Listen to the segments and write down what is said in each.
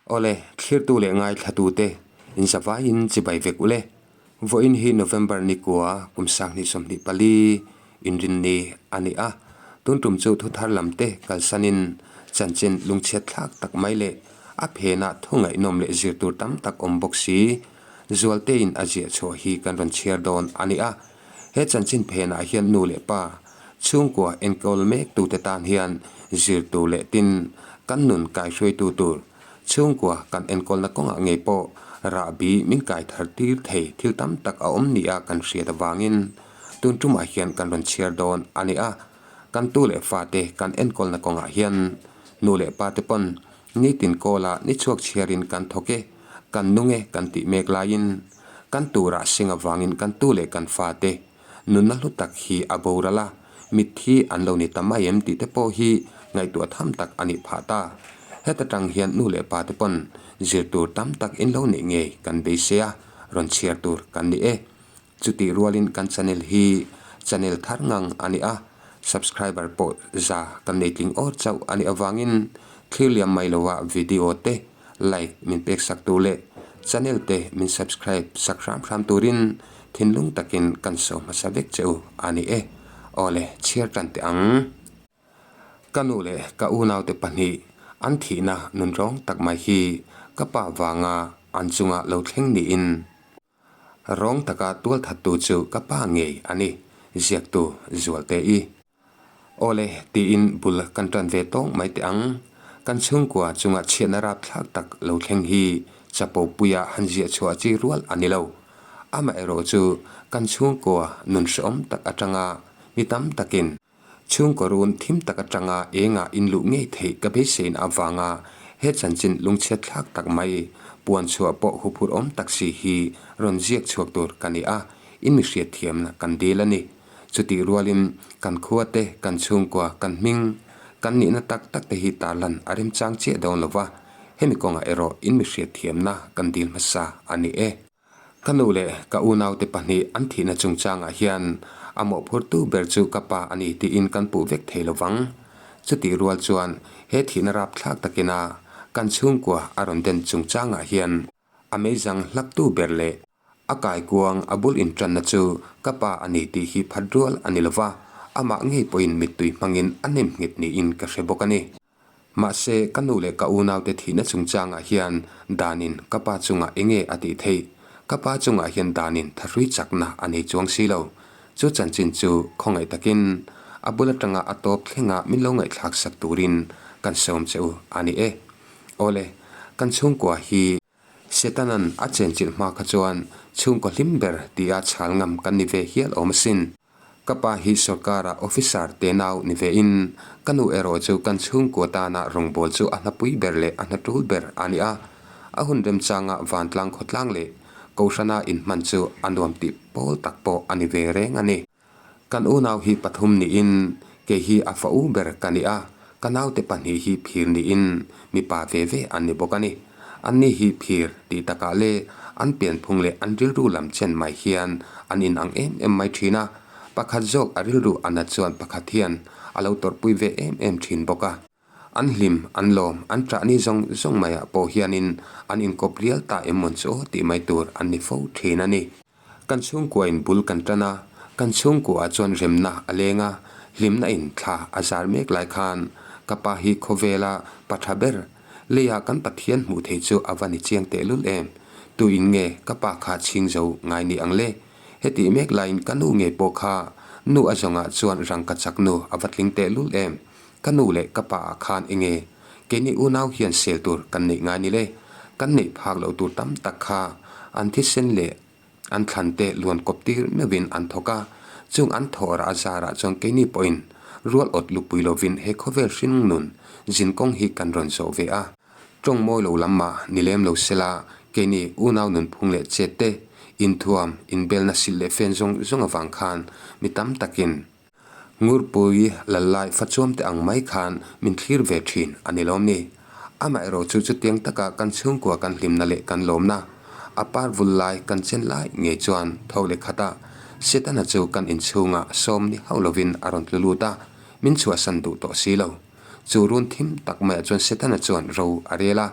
Awle, thlirtu leh ngaithlatute inzavaiin chibai vek ule. Vawiin hi November nikua kum 2024 inrinni a ni a, tun tum chu thuthar lam te kalsanin chanchin lungchhiat thlak tak mai leh a phenah thu ngaihnawm leh zir tur tam tak awm bawk si Zualtein a ziah chhuah hi kan rawn chhiar dawn a ni a. He chanchin phenah hian nu leh pa chhungkua enkawl mek tute tan hian zir tur leh tin kan nun kaihruaitu tur chhungkua kan enkawlna kawngah ngei pawh rahbi min kai thar tir thei thil tam tak a awm nia kan hriat avangin tun tumah hian kan rawn chhiar dawn a ni a. Kan tu leh fate kan enkawlna kawngah hian nu leh pate pawn nitin kawla ni chhuak chhiarin kan thawk e, kan nung e kan tih mek laiin kan turah sing avangin kan tu leh kan fate nunna hlu tak hi a boral a, mitthi an lo ni ta mai em tih te pawh hi ngaihtuah tham tak a nih phah ta. Heta tang hian nu leh pa te pawn zir tur tam tak in lo neih ngei kan beisei a, rawn chhiar tur kan ni e. Chutih rualin kan channel hi channel thar ngang a ni a, subscriber pawh za kan nei tling awr chauh a nih avangin thlir liam mai loa video te like min pek sak tur leh channel te min subscribe sak hram hram turin thinlung takin kan saw hmasa vek che u a ni e. Awle chhiar tan teh ang. Ka nu leh ka unaute pahnih an thihna nunrawng tak mai hi ka pa vanga an chunga lo thleng niin rawng taka tualthattu chu ka pa ngei a ni, ziaktu Zualte-i. Awle, tiin bul kan tan ve tawng mai teh ang. Kan chhungkua chunga chhiatna rapthlak tak lo thleng hi chapo puia han ziah chhuah chi rual a ni lo. Amaherawh chu kan chhungkua nun hrehawm tak atanga mi tam takin chhungkaw run thim tak atanga engah inluh ngei theih ka beiseina avanga he chanchin lungchhiat thlak tak mai puan chhuah pawh huphurh awm tak si hi rawn ziak chhuak tur ka ni a, in mi hriatthiamna kan dil a ni. Chutih rualin kan khua te, kan chhungkua, kan hming, kan nihna tak tak te hi tarlan a remchang chiah dawn lo va, hemi kawngah erawh in mi hriatthiamna kan dil hmasa a ni e. Ka nu leh ka unaute pahnih an thihna chungchangah hian a mawhphurtu ber chu ka pa a ni tiin kan puh vek thei lo vang. Chutih rual chuan he thihna rapthlak takina kan chhungkua a rawn den chungchangah hian A meizang hlaptu ber leh a kaikuang a bul intanna chu ka pa a ni tih hi phat rual a ni lova, amah ngei pawhin mittui hmangin a nem nghet niin ka hre bawk a ni. Mahse, ka nu leh ka unaute thihna chungchangah hian danin ka pa chungah enge a tih theih? Ka pa chungah hian danin thahrui chakna a nei chuang si lo. Chu chanchin chu khawngaih takin a bul atanga a tawp thlenga min lo ngaihthlak sak turin kan sawm che u a ni e. Awle, kan chhungkua hi Setanan a chenchilh hma kha chuan chhungkaw hlim ber tia chhal ngam kan ni ve hial awm asin. Ka pa hi sorkara officer te nau ni vein ka nu erawh chu kan chhungkua tana rawngbâwl chu a hnapui ber leh a hnaṭul ber a ni a. A hun remchanga vantlang khawtlang leh kohhrana inhman chu a nuam tih pawl tak pawh a ni ve reng a ni. Kan unau hi pathum niin kei hi a fa u ber ka ni a, ka naute pahnih hi phir niin mipa ve ve an ni bawk a ni. Anni hi phir tih takah leh an pianphung leh an rilru lam chen mai hian an inang em em mai thin a, pakhat zawk a rilru a nat chuan pakhat hian a lo tawrhpui ve em em thin bawk a. An hlim, an lawm, an ṭah ni zawng zawng maiah pawh hianin an inkawp rial ta em mawn chu aw tih mai tur an ni fo thin a ni. Kan chhungkuain bul kan tan a, kan chhungkuaah chuan remna a leng a, hlimna in thla a zar mek lai khan ka pa hi khawvela pa tha ber, leia kan Pathian hmuh thei chu a va ni chiang tehlul em? Tu in nge ka pa kha chhing zo ngai ni ang le? Hetih mek laiin ka nu ngei pawh kha nu a zawngah chuan rangka chak nu a va tling tehlul em? Ka nu leh ka pa ah khan enge keini unau hian sel tur kan neih ngai ni le? Kan neih phak loh tur tam tak kha an thisen leh an thlan te luan kawp tir meuhin an thawk a, chung an thawh rah zarah chuan keini pawhin rual awt lupui lovin he khawvel hring nun zinkawng hi kan rawn zawh ve a. Tawng mawi lo lam mah ni lem lo sela keini unau nunphung leh chet te, inthuam, inbelna silh leh fen zawng zawng avang khan mi tam takin Ngurpui lallai fachuam te ang mai khan min thlir ve thin a ni lawm ni? Amaherawh chu chutiang taka kan chhungkua kan hlimna leh kan lawmna, a par vul lai kan chen lai ngei chuan tho leh khat a, Setana chu kan inchhungah sawm ni hauh lovin a rawn tlu lut a, min chhuahsan duh tawh si lo. Chu run thim tak maiah chuan Setana chuan ro a rel a.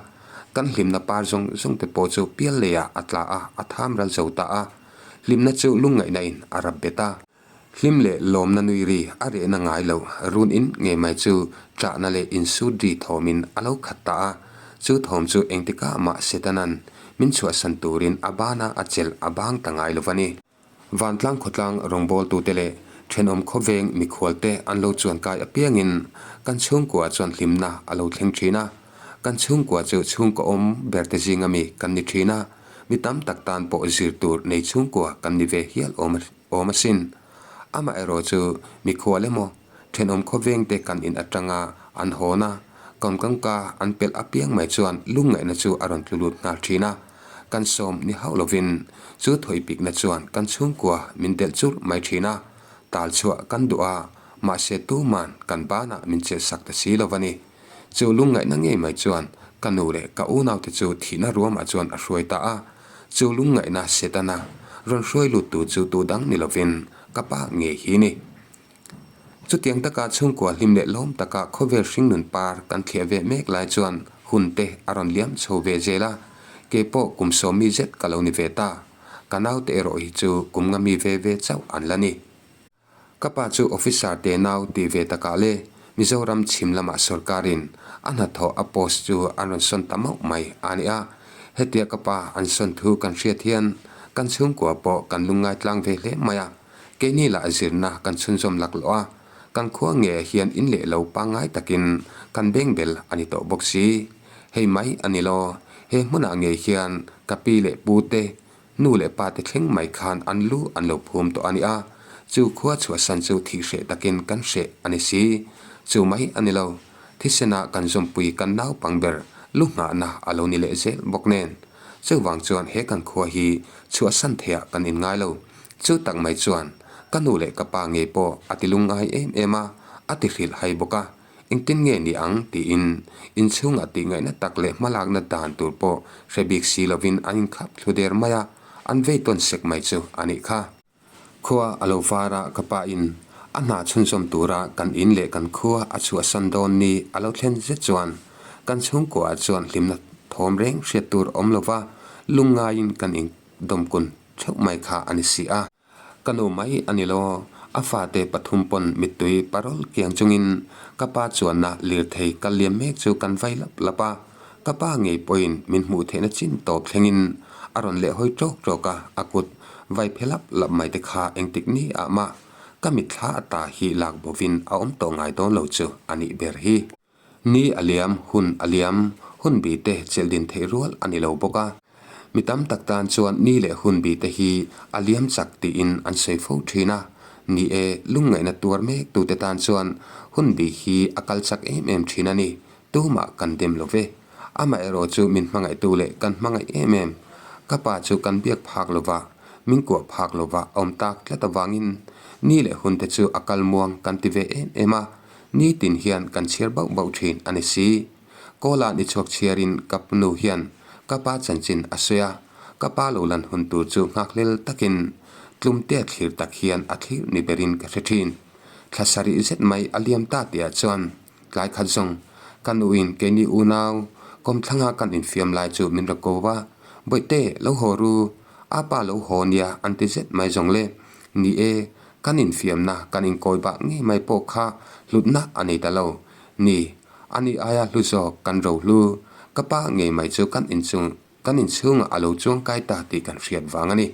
Kan hlimna par zawng zawng te pawh chu pial leiah a tla a, a tham ral zo ta a. Hlimna chu lungngaihna in a rap bet a. Hlim leh lawmna nui ri a rehna ngai lo run in ngei mai chu ṭahna leh insut ri thawmin a lo khat ta a. Chu thawm chu engtikah mah Setanan min chhuahsan turin a bana a chelh a bang ta ngai lo va ni. Vantlang khawtlang rawngbawltute leh thenawm khawveng mikhualte an lo chuan kai apiangin kan chhungkua chuan hlimna a lo thleng thin a. Kan chhungkua chu chhungkaw awm berte zinga mi kan ni thin a, mi tam tak tan pawh zir tur nei chhungkua kan ni ve hial awm awm asin. Amaherawh chu mikhual emaw thenawm khawvengte kan in atanga an hawn a, kawngkangka an pelh apiang mai chuan lungngaihna chu a rawn tlu lut nghal thin a. Kan sawm ni hauh lovin chu thawipikna chuan kan chhungkua min delh churh mai thin a, tal chhuah kan duh a, mahse tuman kan banah min chelhsak ta si lo va ni. Chu lungngaihna ngei mai chuan ka nu leh ka unaute chu thihna ruamah chuan a hruai ta a, chu lungngaihna Setana rawn hruai luttu chu tu dang ni lovin ka pa ngei hi ni. Chutiang taka chhungkua hlim leh lawm taka khawvel hringnun par kan thliah ve mek lai chuan hun te a rawn liam chho ve zel a, kei pawh kum sawmi zet ka lo ni ve ta. Ka naute erawh hi chu kum nga mi ve ve chauh an la ni. Ka pa chu officer te nau tih ve takah le Mizoram chhim lamah sorkarin a hnathawh a post chu an rawn sawn ta mauh mai a ni a. Hetia ka pa an sawn thu kan hriat hian kan chhungkua pawh kan lungngai tlang ve hle mai a. Keini lah zirna kan chhunzawm lak loh a, kan khua nge hian in leh lo pangngai takin kan beng bel a ni tawh bawk si. Hei mai a ni lo, he hmunah ngei hian ka pi leh pu te, nu leh pa te thleng mai khan an lu an lo phum tawh a ni a, chu khua chhuahsan chu thih hreh takin kan hreh a ni si. Chu mai a ni lo, thisena kan zawmpui kan naupang ber lu nghahna a lo ni leh zel bawk nen. Chuvang chuan he kan khua hi chhuahsan theiah kan inngai lo. Chu tak mai chuan ka nu leh ka pa ngei pawh a ti lungngai em em a, a ti hrilh hai bawk a. Engtin nge ni ang tiin inchhungah tihngaihna tak leh hmalakna dan tur pawh hre bik si lovin an inkhap thlu der mai a, an vei tawn sek mai chu a nih kha. Khua a lo var a, ka pa in a hna chhunzawm tura kan in leh kan khua a chhuahsan dawn ni a lo thlen zet chuan kan chhungkuaah chuan hlimna thawm reng hriat tur awm lova lungngaiin kan indawmkun theuh mai kha a ni si a. Ka nu mai a ni lo, a fate pathum pawn mittui parawl kiang chungin ka pa chuanna lirthei kal liam mek chu kan vai lap lap a, ka pa ngei pawhin min hmuh theihna chin tawp thlengin a rawn leh hawi ṭawk ṭawk a, a kut vai phe lap lap mai te kha engtik ni ah mah ka mitthla ata hi lak bovin a awm tawh ngai dawn lo chu a nih ber hi. Ni a liam, hun a liam, hun bi te chelh din theih rual a ni lo bawk a. Mi tam tak tan chuan ni leh hun bi te hi a liam chak tiin an sawi fo thin a. Ni e, lungngaihna tuar mek tute tan chuan hun bi hi a kal chak em em thin a ni. Tumah kan dem lo ve. Amaherawh chu min hmangaihtu leh kan hmangaih em em. Ka pa chu kan biak phak lova, min kuah phak lova awm tak tlat avangin ni leh hun te chu a kal muang kan ti ve em em a. Nitin hian kan chhiar bauh bauh thin a ni si. Kawla ni chhuak chhiarin ka nu hian ka pa chanchin a sawi a, ka pa lo lan hun tur chu nghakhlel takin tlumtea thlir tak hian a thlir ni berin ka hre thin. Thla sarih zet mai a liam ta tihah chuan tlai khat zawng ka nuin keini unau kawmthlanga kan infiam lai chu min rawn ko va, Bawihte, lo haw ru, a pa lo haw nia an ti zet mai zawng le. Ni e, Kan infiamna kan inkawi bak ngei mai pawh kha hlutna a nei ta lo. Ni, a ni aia hlu zawk kan ro hlu. Ka pa ngei mai chu kan inchung kan inchhungah a lo chuang kai ta tih kan hriat vang a ni.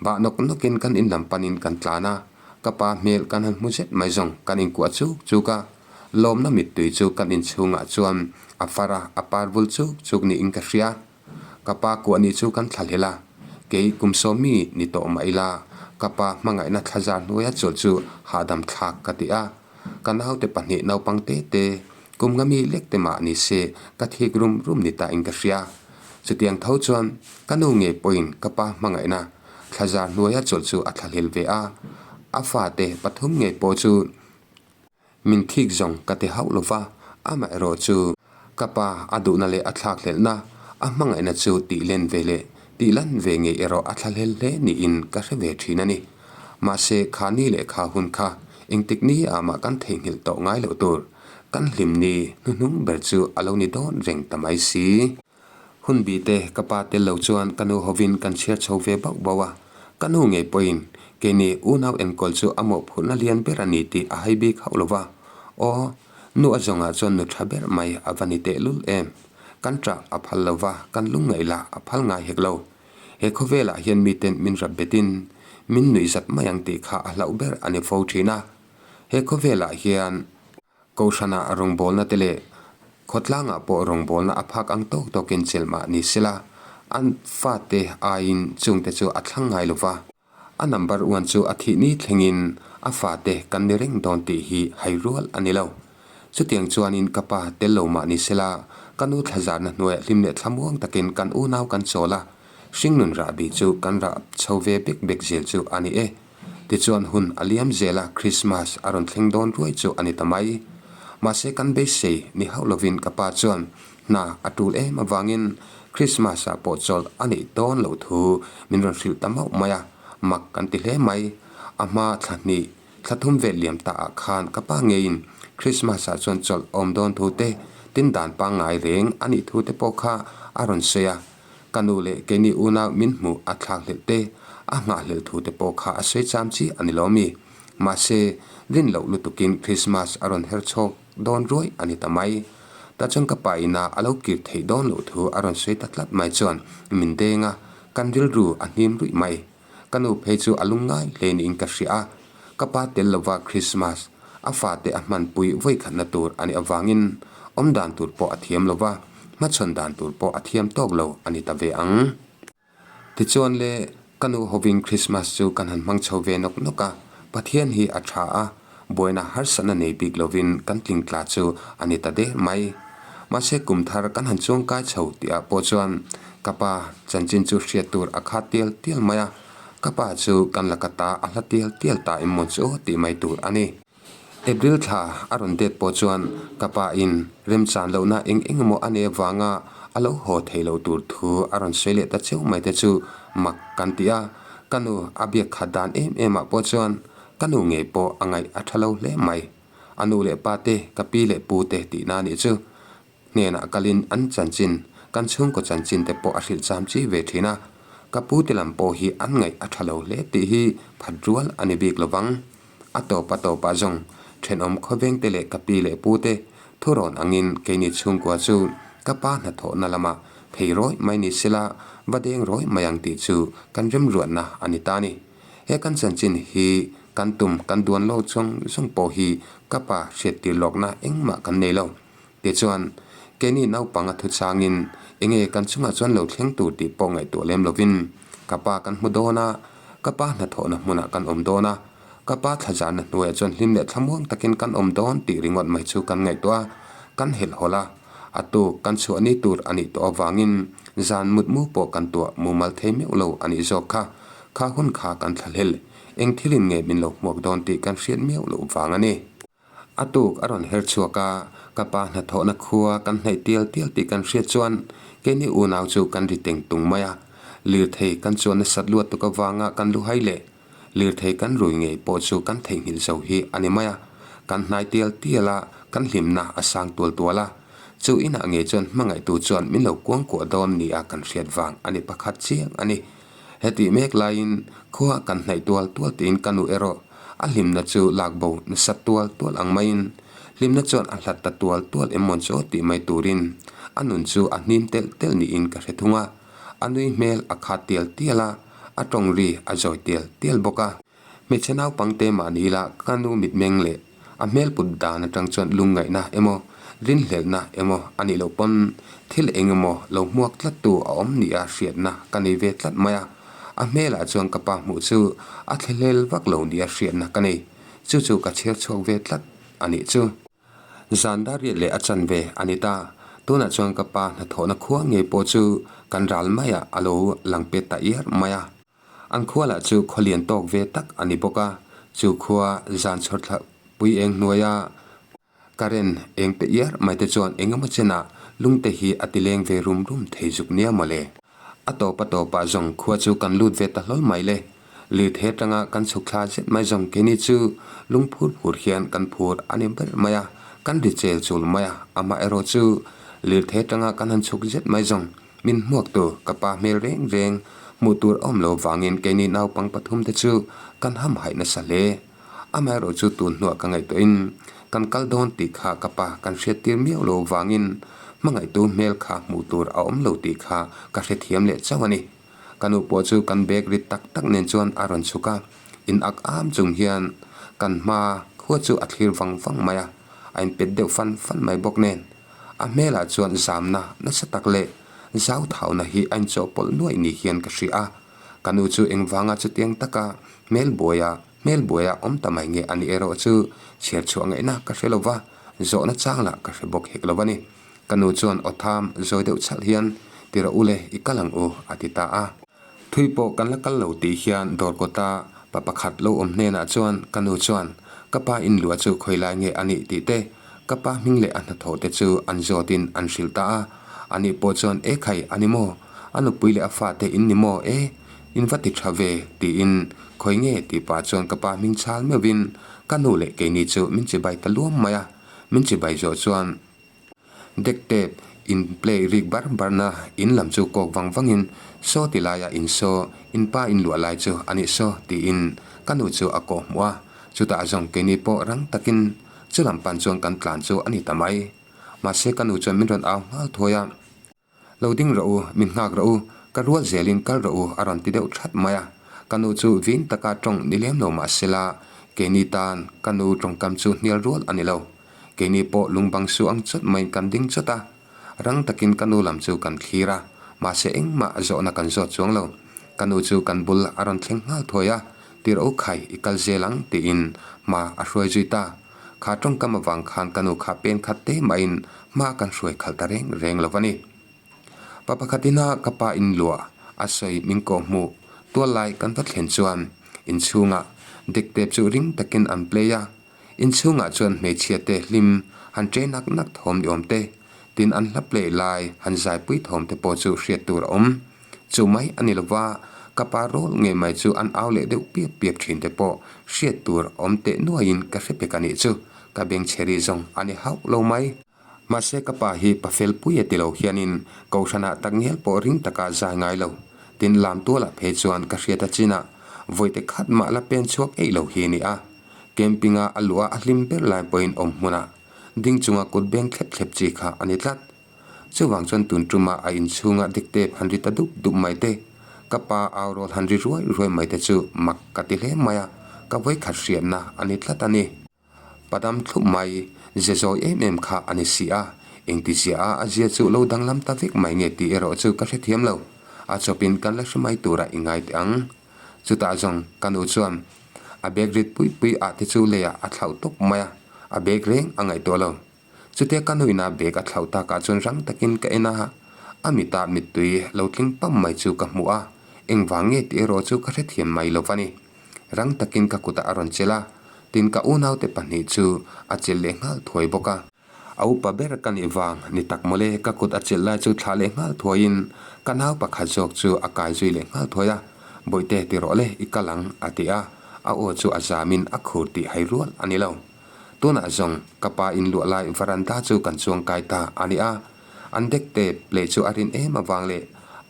Bah nawk nawkin kan in lam panin kan tlan a, ka pa hmel kan han hmu zet mai zawng kan inkuah chuk chuk a. Lawmna mittui chu kan inchhungah chuan a far a, a par vul chuk chuk niin ka hria. Ka pa kuah ni chu kan thlahlel a, kei kum sawmi ni tawh mah ila ka pa hmangaihna thlazar hnuaia chawlh chu hahdam thlak ka ti a. Ka naute pahnih naupang te te, kum nga mi lek te mah ni se ka thik rum rum ni ta in ka hria. Chutiang tho chuan ka nu ngei pawhin ka pa hmangaihna thlazar hnuaia chawlh chu a thlahlel ve a, a fate pathum ngei pawh chu Min thik zawng ka ti hauh lo va, amaherawh chu ka pa a duhna leh a thlakhlelhna, a hmangaihna chu tih len ve leh tih lan ve ngei erawh a thlahlel hle niin ka hre ve thin a ni. Mahse, kha ni leh kha hun kha engtik ni ah mah kan theihnghilh tawh ngai loh tur. Kan hlim ni hnuhnung ber chu a lo ni dawn reng ta mai si. Hun bi te ka pa tel lo chuan ka nu hovin kan chhiar chho ve bauh bauh a, ka nu ngei pawhin keini unau enkawl chu a mawhphurhna lian ber a ni tih a hai bik hauh lo va. Aw, nu a zawngah chuan nu tha ber mai a va ni tehlul em. Kan ṭah a phal lo va, kan lungngaih lah a phal ngai hek lo. He khawvelah hian miten min rap betin min nuih zat mai ang tih kha a hlauh ber a ni fo ṭhin a. He khawvelah hian Kohhranah rawngbawlna te leh khawtlangah pawh rawngbawlna a phak ang tawk tawkin chelh mah ni sela, an fate aiin chungte chu a thlang ngai lo va. A number one chu a thih ni thlengin a fate kan ni reng dawn tih hi hai rual a ni lo. Chutiang chuanin ka pa tel lo mah ni sela, ka nu thlazarna hnuaiah hlim leh thlamuang takin kan unau kan chawl a, hringnun rahbi chu kan rah chho ve bek bek zel chu a ni e. Tichuan hun a liam zel a, Krismas a rawn thleng dawn ruai chu a ni ta mai. Mahse kan beisei ni hauh lovin ka pa chuan hna a tul em avangin Krismas-ah pawh chawlh a neih dawn loh thu min rawn hrilh ta mauh mai a, mak kan ti hle mai. A hma thla hnih, thla thum vel liam ta ah khan ka pa ngeiin Krismas-ah chuan chawlh awm dawn thu te, tin dan pangngai reng a nih thu te pawh kha a rawn sawi a. Ka nu leh keini unau min hmuh a thlak hlelh te, a nghah hlelh thu te pawh kha a sawi cham chi a ni lo mi. Mahse, rin loh lutukin Christmas a rawn her chhawk dawn ruai a ni ta mai. Tah chuan ka pa ina a lo kir theih dawn loh thu a rawn sawi ta tlat mai chuan min deng a, kan rilru a hnim ruih mai. Ka nu phei chu a lungngai hle niin ka hria a, ka pa tel lova Christmas a fate a hmanpui vawikhatna tur a nih avangin awm dan tur pawh a thiam lova, hmachhawn dan tur pawh a thiam tawk lo a ni ta ve ang. Tichuan le, ka nu hovin Christmas chu kan han hmang chho ve nawk nawk a, Pathian hi a tha a, buaina harsatna nei bik lovin kan tling tla chu a ni ta der mai. Mahse kum thar kan han chuangkai chho tihah pawh chuan ka pa chanchin chu hriat tur a khat tial tial mai a, ka pa chu kan laka ta a hla tial tial ta em maw chu tih mai tur a ni. April thla a rawn det pawh chuan ka pa in remchan lohna eng eng emaw a nei avanga a lo haw thei lo tur thu a rawn sawi leh ta cheu mai te chu mak kan ti a, ka nu a biak khat dan em em ah pawh chuan Ka nu ngei pawh a ngaih a tha lo hle mai. A nu leh pa te, ka pi leh pu te tihna a nih chu. Hnenah kalin an chanchin, kan chhungkaw chanchin te pawh a hrilh cham chi ve thin a. Ka pu te lam pawh hi an ngaih a tha lo hle tih hi phat rual a ni bik lovang. A tawp a tawpah zawng thenawm khawveng te leh ka pi leh pu te thurawn angin keini chhungkua chu ka pa hnathawhna lamah phei rawih mai ni sela va deng rawih mai ang tih chu kan remruatna a ni ta a ni. He kan chanchin hi kan tum kan duan lo zawng zawng pawh hi ka pa hriattir lawkna engmah kan nei lo. Tichuan, keini naupang a thu changin enge kan chungah chuan lo thleng tur tih pawh ngaihtuah lem lovin ka pa kan hmu dawn a, ka pa hnathawhna hmunah kan awm dawn a, ka pa thlazarna hnuaiah chuan hlim leh thlamuang takin kan awm dawn tih ringawt mai chu kan ngaihtuah a, kan helhhawlh a. A tuk kan chhuah ni tur a nih tawh avangin zan mutmu pawh kan tuah mumal thei meuh lo a nih zawk kha. Kha hun kha kan thlahlel, eng thilin nge min lo hmuak dawn tih kan hriat miau loh vang a ni. A tuk a rawn her chhuak a, ka pa hnathawhna khua kan hnaih tial tial tih kan hriat chuan keini unau chu kan ri teng tung mai a. Lirthei kan chuan nasat luat tuk avanga kan luhai leh lirthei kan rui ngei pawh chu kan theihnghilh zo hi a ni mai a. Kan hnai tial tial a, kan hlimna a sang tual tual a. Chu inah ngei chuan hmangaihtu chuan min lo kuangkuah dawn nia kan hriat vang a ni pakhat chiang a ni. Hetih mek laiin khua kan hnaih tual tual tiin ka nu erawh a hlimna chu lak bo nasat tual tual ang maiin hlimna chuan a hlat ta tual tual em mawn chaw tih mai turin a nun chu a hnim telh telh niin ka hre thung a, a nui hmel a khat tial tial a, a tawng ri a zawi tial tial bawk a. Hmeichhe naupangte mahni ila ka nu mitmeng leh a hmel put dan atang chuan lungngaihna emaw rinhlelhna emaw a nih loh pawn thil eng emaw lo hmuak tlat tu a awm nia hriatna ka nei ve tlat mai a. A hmelah chuan ka pa hmuh chu a thlahlel vak lo nia hriatna ka nei. Chu chu ka chhiar chhuak ve tlat a nih chu. Zan dar riat leh a chan ve a ni ta. Tunah chuan ka pa hnathawhna khua ngei pawh chu kan ral maiah a lo lang pet ta iar mai a. An khua lah chu khaw lian tawk ve tak a ni bawk a, chu khua zan chhawr thla pui eng hnuaia current eng pe iar mai te chuan eng emaw chenah lungte hi a ti leng ve rum rum thei zuk nia mawle. A tawp a tawpah zawng khua chu kan lut ve ta hlawl mai le. Lirthei atanga kan chhuk thla zet mai zawng keini chu lung phur phur hian kan phur a ni ber mai a. Kan ri chel chul mai a, amaherawh chu lirthei atanga kan han chhuk zet mai zawng. Min hmuaktu ka pa hmel reng reng hmuh tur a awm lo vangin keini naupang pathumte chu kan hamhaih nasa hle. Amaherawh chu tun hnuah ka ngaihtuahin kan kal dawn tih kha ka pa kan hriattir miau lo vangin hmangaihtu hmel kha hmuh tur a awm lo tih kha ka hrethiam leh chauh a ni. Ka nu pawh chu kan bag rit tak tak nen chuan a rawn chhuk a, in ak am chung hian kan hma khua chu a thlir vang vang mai a, a inpet deuh fan fan mai bawk nen. A hmelah chuan zamna nasa tak leh zau thauna hi a inchawhpawlh nuaih ni hian ka hria a, ka nu chu engvanga chutiang taka hmel buaia hmel buaia awm ta mai nge a ni erawh chu chhiar chhuah ngaihna ka hre lo va, zawhna chang lah ka hre bawk hek lo a ni. Ka nu chuan aw tham zawi deuh chhalh hian, Ti rawh u le, i kal ang u, a ti ta a. Thui pawh kan la kal lo tih hian dawr kawta pa pakhat lo awm hnenah chuan ka nu chuan ka pa in luah chu khawi lai nge a nih tih te, ka pa hming leh a hnathawh te chu an zawtin an hrilh ta a. Ani pawh chuan E khai, a ni maw? A nupui leh a fate in ni maw? E, in va ti tha ve, tiin khawi nge tih pah chuan ka pa hming chhal meuhvin ka nu leh keini chu min chibai ta luam mai a. Min chibai zawh chuan. Deck tape in play rik bar bar na in lam chu kawk vang vang in saw ti lai a in saw in pa in luah lai chu a nih saw tiin ka nu chu a kawh hmuh a, chutah zawng keini pawh rang takin chu lam pan chuan kan tlan chu a ni ta mai. Mahse ka nu chuan min rawn au nghal thuai a. Lo ding rawh u, min nghak rawh u, ka rual zelin kal rawh u a rawn ti deuh that mai a. Ka nu chu vin taka tawng ni lem lo mah sela, keini tan ka nu tawngkam chu hnial rual a ni lo. Keini pawh lungbang su ang chawt maiin kan ding chawt a, rang takin ka nu lam chu kan thlir a, mahse engmah zawhna kan zawt chuang lo. Ka nu chu kan bul a rawn thleng nghal thuai a, Tir o khai, i kal zel ang tiin hma a hruai zui ta. Kha tawngkam avang khan ka nu kha pen khat te mahin hma kan hruai khalh ta reng reng lo a ni. Pa pakhat ina ka pa in luah a sawi min kawh hmuh tual lai kan va thlen chuan inchhungah deck tape chu ring takin an play a, Inchhungah chuan hmeichhia te hlim han che nak nak thawm ni awm te, tin an hla play lai han zaipui thawm te pawh chu hriat tur a awm. Chu mai a ni lova, ka pa rawl ngei mai chu an au leh deuh piap piap thin te pawh hriat tur a awm teh nuaiin ka hre pek a nih chu, ka bengchhe ri zawng a ni hauh lo mai. Mahse ka pa hi pa fel pui a ti lo hianin Kohhranah tak ngial pawh ring taka zai ngai lo. Tin lam tualah phei chuan ka hriat a chinah vawite khat mah la pen chhuak eih lo hi a ni a. Camping-a a luh a a hlim ber lai pawhin awm hmunah ding chunga kut beng thlep thlep chi kha a ni tlat. Chuvang chuan tun ṭuma a inchhunga dik tep han ri ta dup dup mai te, ka pa au rawl han ri ruai ruai mai te chu mak ka ti hle mai a, ka vawikhat hriatna a ni tlat a ni. Padam thlup mai, ze zawi em em kha a ni si a, engtizia a a zia chu lo danglam ta vek mai nge tih erawh chu ka hrethiam lo. A chawpin kan la hre mai tura i ngai teh ang. Chutah zawng ka nu chuan a bag rit pui pui ah te chu leiah a thlauh tawp mai a, a bag reng a ngaihtuah lo. Chutia ka nuina bag a thlauh takah chuan rang takin ka en a, a mitah mittui lo tling pam mai chu ka hmu a, engvang nge tih erawh chu ka hrethiam mai lo va ni. Rang takin ka kutah a rawn chelh a, tin ka unaute pahnih chu a chelh leh nghal thuai bawk a. A upa ber ka nih vang ni tak mawle ka kut a chelh lai chu thlah leh nghal thuaiin ka nau pakhat zawk chu a kai zui leh nghal thuai a, Bawihte ti rawh le i kal ang a ti a, a aw chu a zamin a khur tih hai rual a ni lo. Tunah zawng ka pa in luah lai varanda chu kan chuang kai ta a ni a, an deck te play chu a rin em avang leh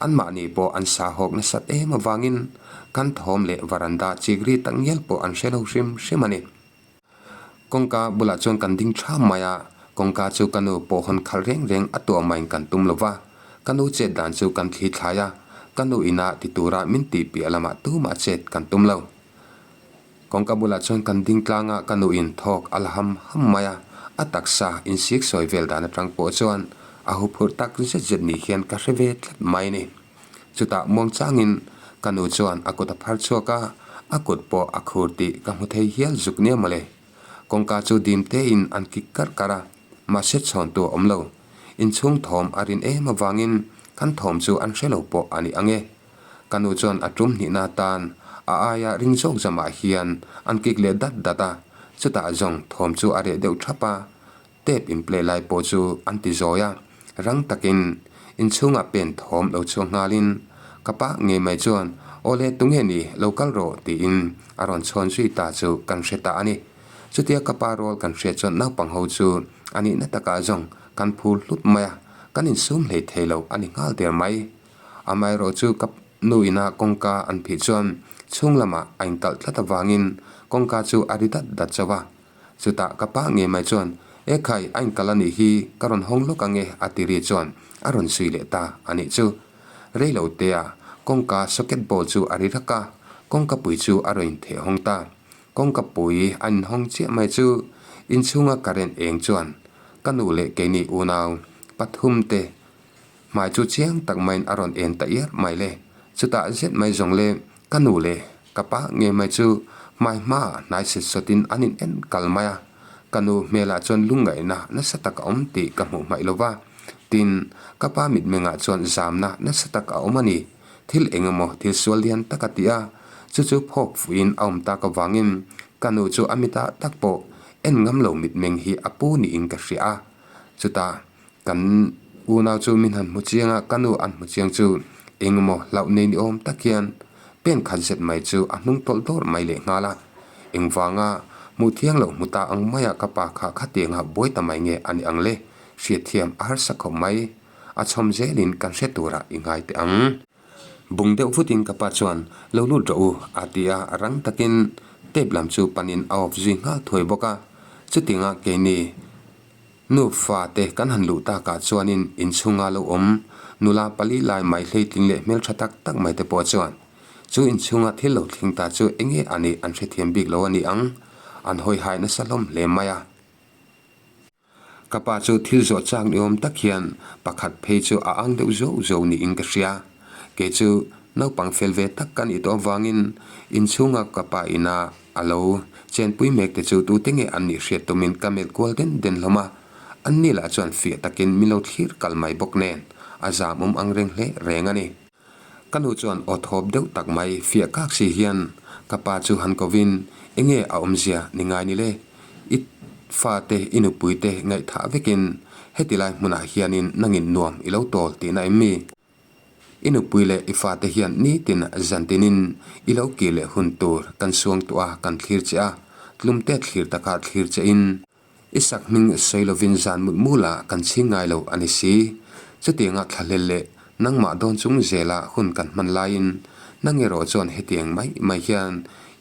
anmahni pawh an sa hawk nasat em avangin kan thawm leh varanda chik ri tak ngial pawh an hre lo hrim hrim a ni. Kawngka bulah chuan kan ding tha mai a, kawngka chu ka nu pawh hawn khalh reng reng a tuah maiin kan tum lo va, ka nu chet dan chu kan thli thlai a, ka nu ina ti tura min tih piah lamah tumah chet kan tum lo. Kawngka bulah chuan kan ding tlang a, ka nu in thawk a la ham ham mai a, a taksa insik sawi vel dan atang pawh chuan a huphurh tak zet zet ni hian ka hre ve tlat mai ni. Chutah muangchangin ka nu chuan a kut a phar chhuak a, a kut pawh a khur tih ka hmu thei hial zuk nia mawle. Kawngka chu dim tein an kik karh karh a, mahse chhawntu a awm lo. Inchhung thawm a rin em avangin kan thawm chu an hre lo pawh a ni ang e. Ka nu chuan a tum hnihna atan a aia ring zawk zamah hian an kik leh dat dat a, chutah zawng thawm chu a reh deuh thap a, Tape in play lai pawh chu an ti zawi a, rang takin inchhungah pen thawm lo chhuak nghalin ka pa ngei mai chuan Awle tunge ni lo kal rawh tiin a rawn chhawn zui ta chu kan hre ta a ni. Chutia ka pa rual kan hriat chuan naupang ho chu a nihna takah zawng kan phur hlut mai a, kan insum hlei thei lo a ni nghal der mai. Amaherawh chu ka nu ina kawngka an phih chuan chhung lamah a inkalh tlat avangin kawngka chu a ri dat dat chauh a. Chutah ka pa ngei mai chuan, E khai, a inkalh a nih hi, ka rawn hawng lawk ange a ti ri chuan a rawn sui leh ta a nih chu. Rei lo tea kawngka socket ball chu a ri rak a, kawngka pui chu a rawn intheh hawng ta. Kawngka pui a inhawng chiah mai chu inchhunga current eng chuan ka nu leh keini unau pathum te hmai chu chiang tak maiin a rawn en ta iar mai le. Chutah zet mai zawng le ka nu leh ka pa ngei mai chu hmai hmaah hnai set sawtin an in en kal mai a. Ka nu hmelah chuan lungngaihna nasa tak a awm tih ka hmuh hmaih lo va. Tin, ka pa mitmengah chuan zamna nasa tak a awm a ni. Thil eng emaw thil sual lian tak a ti a, chu chu phawk fuiin a awm tak avangin ka nu chu a mitah tak pawh en ngam lo mitmeng hi a pu niin ka hria a. Chutah kan unau chu min han hmu chiang a, ka nu an hmu chiang chu eng emaw hlauh nei ni awm tak hian pen khat zet mai chu a hnung tawlh dawr mai leh nghal a. Engvanga hmuh thiang loh hmu ta ang maia ka pa kha khatianga buai ta mai nge a ni ang le? Hriatthiam a harsa khawp mai. A chhawm zelin kan hre turah i ngai teh ang. Bung deuh vutin ka pa chuan, Lo lut rawh u, a ti a, rang takin tape lam chu panin a off zui nghal thuai bawk a. Chutianga keini nu fa te kan han luh takah chuanin inchhunga lo awm nula pali lai mai hleitling leh hmeltha tak tak mai te pawh chuan chu inchhunga thil lo thleng ta chu enge a nih an hrethiam bik lo a ni ang, an hawihai nasa hlawm hle mai a. Ka pa chu thil zawh chak ni awm tak hian pakhat phei chu a ang deuh zo zo niin ka hria. Kei chu naupang fel ve tak ka nih tawh avangin inchhunga ka pa ina a lo chenpui mek te chu tute nge an nih hriat tumin ka melh kual den den hlawm a. An ni lah chuan fiah takin min lo thlir kal mai bawk nen a zam awm ang reng hle reng a ni. Ka nu chuan aw thawp deuh tak mai fiah kak si hian ka pa chu han kovin, Enge a awmzia ni ngai ni le? I fate, i nupuite ngaihthah vekin heti lai hmunah hianin nangin nuam i lo tawl tihna em mi? I nupui leh i fate hian nitin zantinin i lo kir leh hun tur kan suangtuah a, kan thlir che a, tlumte thlir taka thlir chein I sak hming sawi lovin zan mut mula kan chhing ngai lo a ni si. Chutianga thlahlel leh nangmah dawn chung zela hun kan hman laiin nang erawh chuan hetiang mai mai hian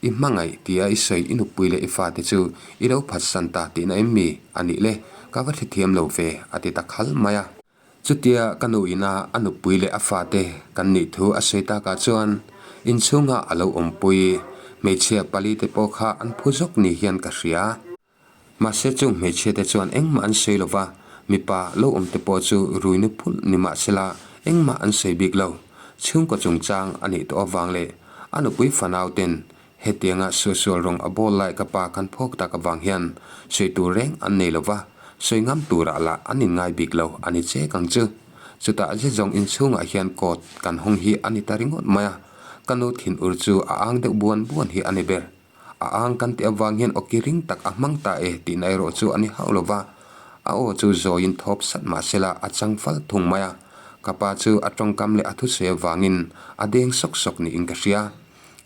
i hmangaih tia i sawi i nupui leh i fate chu i lo phatsan ta tihna em mi a nih le? Ka va hrethiam lo ve a ti ta khal mai a. Chutia ka nu ina a nupui leh a fate kan nih thu a sawi takah chuan inchhunga a lo awmpui hmeichhia pali te pawh kha an phu zawk ni hian ka hria. Mahse chung hmeichhia te chuan engmah an sawi lo va, mipa lo awm te pawh chu rui nu phulh ni mahsela engmah an sawi bik lo. Chhungkaw chungchang a nih tawh avang leh a nupui fanau ten hetianga suahsual rawng a bawl lai ka pa kan phawk tak avang hian sawi tur reng an nei lo va, sawi ngam turah lah an inngai bik lo a ni chek ang chu. Chutah zet zawng inchhungah hian kawt kan hawng hi a ni ta ringawt mai a, ka nu thinur chu a ang deuh buan buan hi a ni ber. A ang kan tih avang hian awki ring tak a hmang ta e tihna erawh chu a ni hauh lo va, a aw chu zawiin thawp sat mah sela a chang fal thung mai a, ka pa chu a tawngkam leh a thusawi avangin a deng sawk sawk niin ka hria.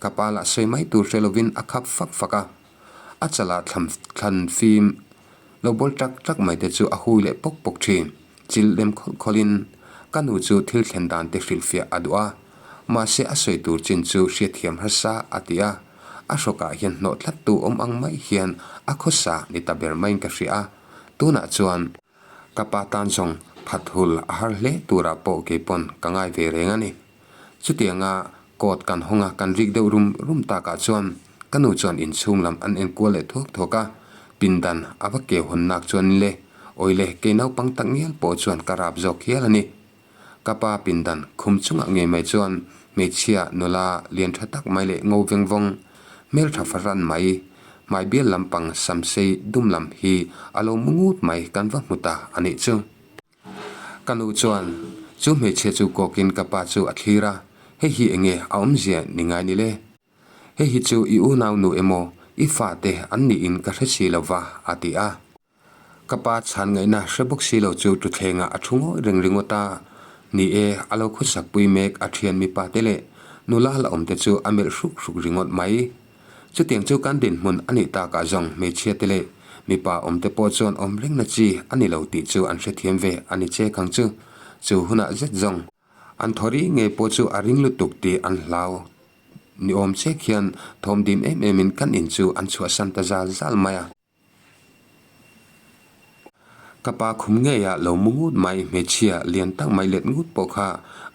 Ka pa lah sawi mai tur hre lovin a khap fak fak a, a chalah thlam thlan fim lo bawl tak tak mai te chu a hui leh pawk pawk thin. Chil lem khawlh khawlhin ka nu chu thil thlen dan te hrilhfiah a duh a, mahse a sawi tur chin chu hriatthiam harsa a ti a. A hrawkah hian hnawh tlat tu awm ang mai hian a khawsa ni ta ber maiin ka hria a, tunah chuan ka pa tan zawng phat hul a har hle turah pawh keipawn ka ngai ve reng a ni. Chutianga kawt kan hawng a kan rik deuh rum rum takah chuan ka nu chuan inchhung lam an enkual leh thuak thuak a, pindan a va keu hawn nak chuan le awile kei naupang tak ngial pawh chuan ka rap zawk hial a ni. Ka pa pindan khum chungah ngei mai chuan hmeichhia nula lian tha tak mai leh ngo veng vawng, hmeltha fahran mai, hmai bial lampang samsei dum lam hi a lo mu ngut mai kan va hmu ta a nih chu. Ka nu chuan chu hmeichhia chu kawkin ka pa chu a thlir a, hei hi enge a awmzia ni ngai ni le? Hei hi chu i unau nu emaw i fate an niin ka hre si lo va a ti a. Ka pa chhan ngaihna hre bawk si lo chu thutthlengah a thu ngawi reng ringawt a. Ni e, a lo khawsak pui mek a thian mipa te leh nula la awm te chu a melh hruk hruk ringawt mai. Chutiang chu kan dinhmun a nih takah zawng hmeichhia te leh mipa awm te pawh chuan awm rengna chi a ni lo tih chu an hrethiam ve a ni che kang chu. Chu hunah zet zawng an thaw ri ngei pawh chu a ring lutuk tih an hlau ni awm che khian thawm dim em em in kan in chu an chhuahsan ta zal zal mai a. Ka pa khum ngeia lo mu ngut mai hmeichhia lian tak mai let ngut pawh kha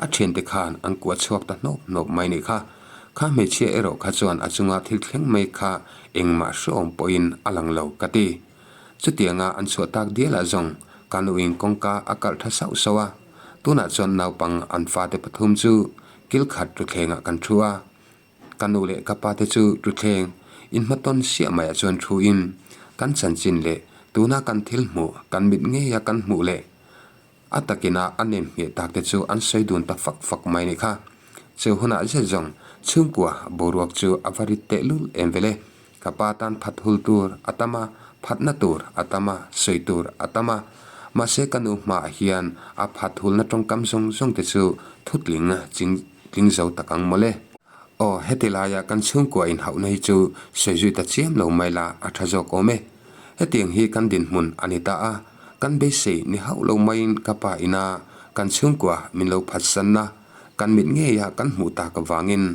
a thiante khan an kuah chhuak ta hnawp hnawp mai nih kha. Kha hmeichhia erawh kha chuan a chunga thil thleng mai kha engmah hreawm pawhin a lang lo ka ti. Chutianga an chhuah tak dialah zawng ka nuin kawngka a kalh tha sauh sauh a, tunah chuan naupang an fate pathum chu kil khat ruthlengah kan thu a. Ka nu leh ka pa te chu ruthleng inhmatawn siah maiah chuan thu in kan chanchin leh tuna kan thil hmuh kan mit ngeia kan hmuh leh a takina a nem ngheh tak te chu an sawi dun ta fak fak mai nih kha. Chu hunah zet zawng chhungkua boruak chu a va rit teh lul em vele. Ka pa tan phat hul tur a tam a, phatna tur a tam a, sawi tur a tam a. Mahse ka nu hmaah hian a phat hulna tawngkam zawng zawng te chu thutling ching tling zo tak ang mawle. Aw, heti laia kan chhungkua inhauhna hi chu sawi zui ta chiam lo mai la a tha zawk awm e. Hetiang hi kan dinhmun a ni ta a, kan beisei ni hauh lo maiin ka pa ina kan chhungkua min lo phatsanna kan mit ngeia kan hmuh tak avangin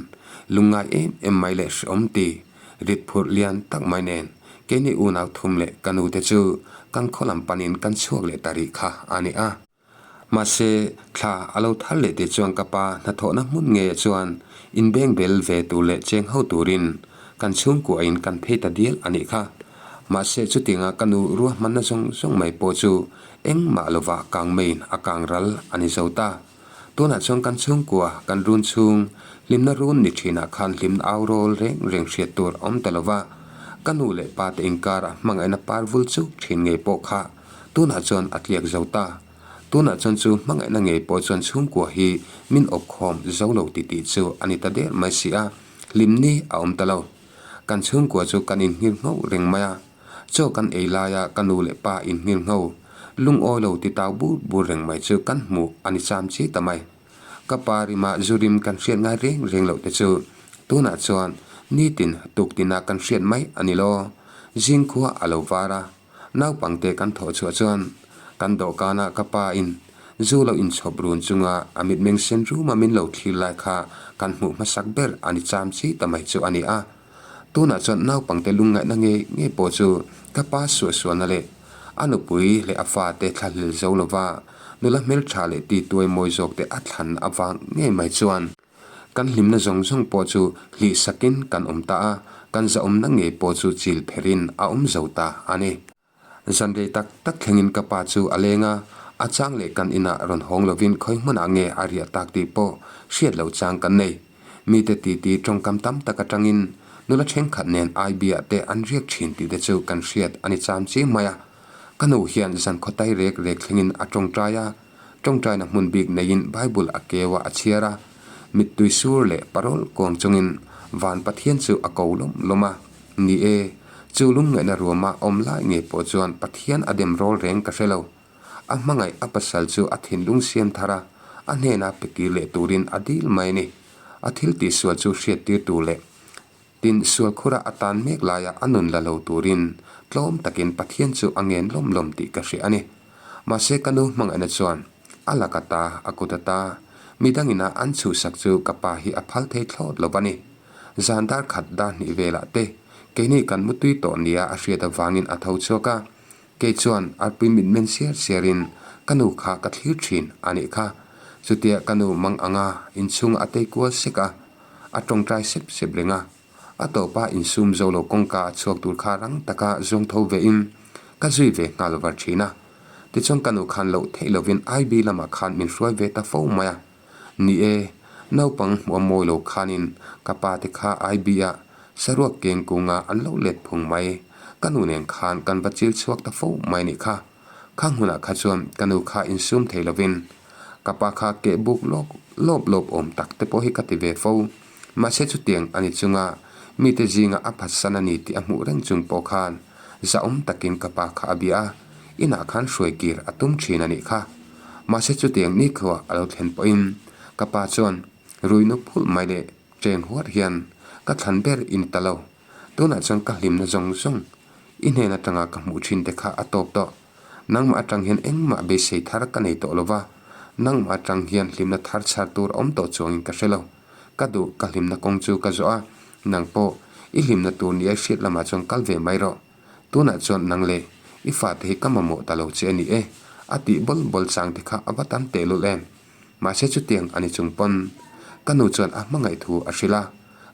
lungngai em em mai leh hrehawm ti rit phurh lian tak mai nen keini unau thum leh ka nute chu kan khaw lam panin kan chhuak leh ta rih kha a ni a. Mahse, thla a lo thar leh tih chuan ka pa hnathawhna hmun ngeiah chuan inbeng bel ve tur leh cheng ho turin kan chhungkuahin kan phei ta dial a nih kha. Mahse, chutianga ka nu ruahmanna zawng zawng mai pawh chu engmah lovah kang meiin a kang ral a ni zo ta. Tunah chuan kan chhungkua kan run chhung hlimna run ni thinah khan hlimna au rawl reng reng hriat tur a awm ta lova, ka nu leh pa te inkara hmangaihna par vul chuk thin ngei pawh kha Tunah chuan a tliak zo ta. Tunah chuan chu hmangaihna ngei pawh chuan chhungkua hi min awpkhawm zo lo ti tih chu a ni ta der mai si a, hlim ni a awm ta lo. Kan chhungkua chu kan inhngir ngho reng mai a, chaw kan ei laia ka nu leh pa inhngir ngho, lungawi lo ti tau bur bur reng mai chu kan hmuh a ni cham chi ta mai. Ka pa rima zu rim kan hriat ngai reng reng loh te chu tunah chuan nitin tuktina kan hriat mai a ni lo. Zingkhua a lo var a. Naupangte kan thawh chhuah chuan kan dawhkanah ka pa in zu lo inchhawp run chunga a mitmeng sen ruma min lo thlir lai kha kan hmuh hmasak ber a ni cham chi ta mai chu a ni a. Tunah chuan naupangte lungngaihna ngei ngei pawh chu ka pa suahsualna leh a nupui leh a fate thlahlel zo lova nula hmeltha leh ti tuai mawi zawkte a thlan avang ngei mai chuan Kan hlimna zawng zawng pawh chu hlih sakin kan awm ta a, kan zahawmna ngei pawh chu chil pherin a awm zo ta a ni. Zan rei tak tak thlengin ka pa chu a leng a, a chang leh kan inah rawn hawng lovin khawi hmunah nge a riah tak tih pawh hriat loh chang kan nei. Mite titi tawngkam tam tak atangin nula thenkhat nen Aibia te an riak thin tih te chu kan hriat a ni cham chi mai a. Ka nu hian zan khawtai rek rek thlengin a tawngtai a, Tawngtaina hmun bik neiin Bible a keu a, a chhiar a. Mittui sur leh parawl kuang chungin van Pathian chu a ko lawm lawm a. Ni e, chu lungngaihna ruama awm lai ngei pawh chuan Pathian a dem rawl reng ka hre lo. A hmangaih a pasal chu a thinlung siam thar a, a hnena pe kir leh turin a dil mai a ni. A thil tihsual chu hriattir tur leh Tin, sualkhura a tan mek laia a nun la lo turin tlawm takin Pathian chu a ngen lawm lawm tih ka hria a ni. Mahse ka nu hmangaihna chuan a lak ata, a kut ata, midangina an chhuhsak chu ka pa hi a phal thei thlawt lo va ni. Zan dar khat dar hnih velah te keini kan mutui tawh nia a hriat avangin a tho chhuak a, kei chuan arpui mitmen siar siarin ka nu kha ka thlir thin a nih kha. Chutia ka nu mang anga inchhung a tei kual sek a, A tawngtai sep sep reng a, a tawpa insum zo lo kawngka a chhuak tur kha rang taka zawng tho vein ka zui ve nghal var thin a. Tichuan ka nu khan loh theih lovin IB lamah khan min hruai ve ta fo mai a. Ni e, naupang hmuh a mawi lo khanin ka pa te kha IB ah saruak keng kunga an lo let phung mai. Ka nu nen khan kan va chil chhuak ta fo mai nih kha. Kha hmunah kha chuan ka nu kha insum thei lovin ka pa kha keh buk lawk lawp lawp awm tak te pawh hi ka ti ve fo. Mahse chutiang a ni chunga mite zinga a phatsan a ni tih a hmuh reng chung pawh khan zahawm takin ka pa kha a bia a, inah khan hruai kir a tum thin a nih kha. Mahse chutiang nikhua a lo thlen pawhin ka pa chuan ruinu phulh mai leh cheng huat hian ka thlan ber in ta lo. Tunah chuan ka hlimna zawng zawng i hnen atanga ka hmuh thin te kha a tawp tawh. Nangmah atang hian engmah beisei thar ka nei tawh lo va, nangmah atang hian hlimna thar chhar tur a awm tawh chuangin ka hre lo. Ka duh, ka hlimna kawng chu ka zawh a, nang pawh i hlimna tur ni ai hriat lamah chuan kal ve mai rawh. Tunah chuan nang le, i fate hi ka mamawh ta lo che a ni e, a tih bawl bawl chang te kha a va tam tehlul em. Mahse chutiang a ni chung pawn ka nu chuan a hmangaih thu a hrilh a,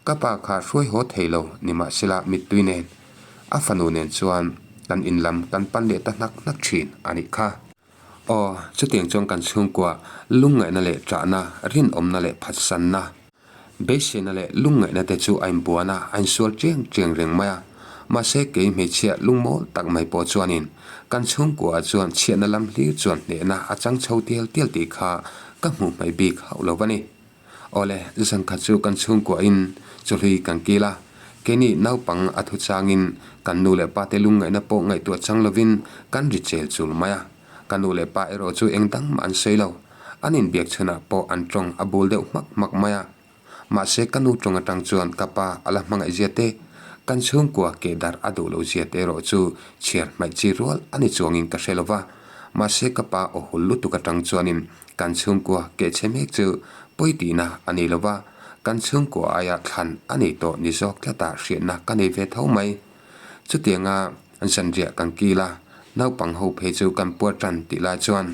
ka pa kha hruai haw thei lo ni mahsela mittui nen a fanu nen chuan kan in lam kan pan leh ta hnak hnak thin a nih kha. Aw, chutiang chuan kan chhungkua lungngaihna leh ṭahna, rinawmna leh phatsanna, Beiseina leh lungngaihna te chu a inbuan a, a insual chiang chiang reng mai a. Mahse kei hmeichhia lungmawl tak mai pawh chuanin kan chhungkuaah chuan chhiatna lam hlir chuan hnehna a chang chho tial tial tih kha ka hmuh hmaih bik hauh lo a ni. Awle, zan khat chu kan chhungkuahin chawhlui kan kil a, keini naupang a thu changin kan nu leh pate lungngaihna pawh ngaihtuah chang lovin kan ri chel chul mai a. Ka nu leh pa erawh chu eng dang mah an sawi lo. An inbiak chhunah pawh an tawng a bul deuh hmak hmak mai a. Mahse ka nu tawng atang chuan ka pa a la hmangaih zia te, kan chhungkua keh darh a duh loh zia te erawh chu chhiar hmaih chi rual a ni chuangin ka hre lo va. Mahse ka pa aw hul lutuk atang chuanin kan chhungkua keh chhe mek chu pawi tihna a ni lo va, kan chhungkua aia thlan a nei tawh ni zawk tlatah hriatna ka nei ve tho mai. Chutianga zanriah kan kil a, naupang ho phei chu kan puar tan tih lai chuan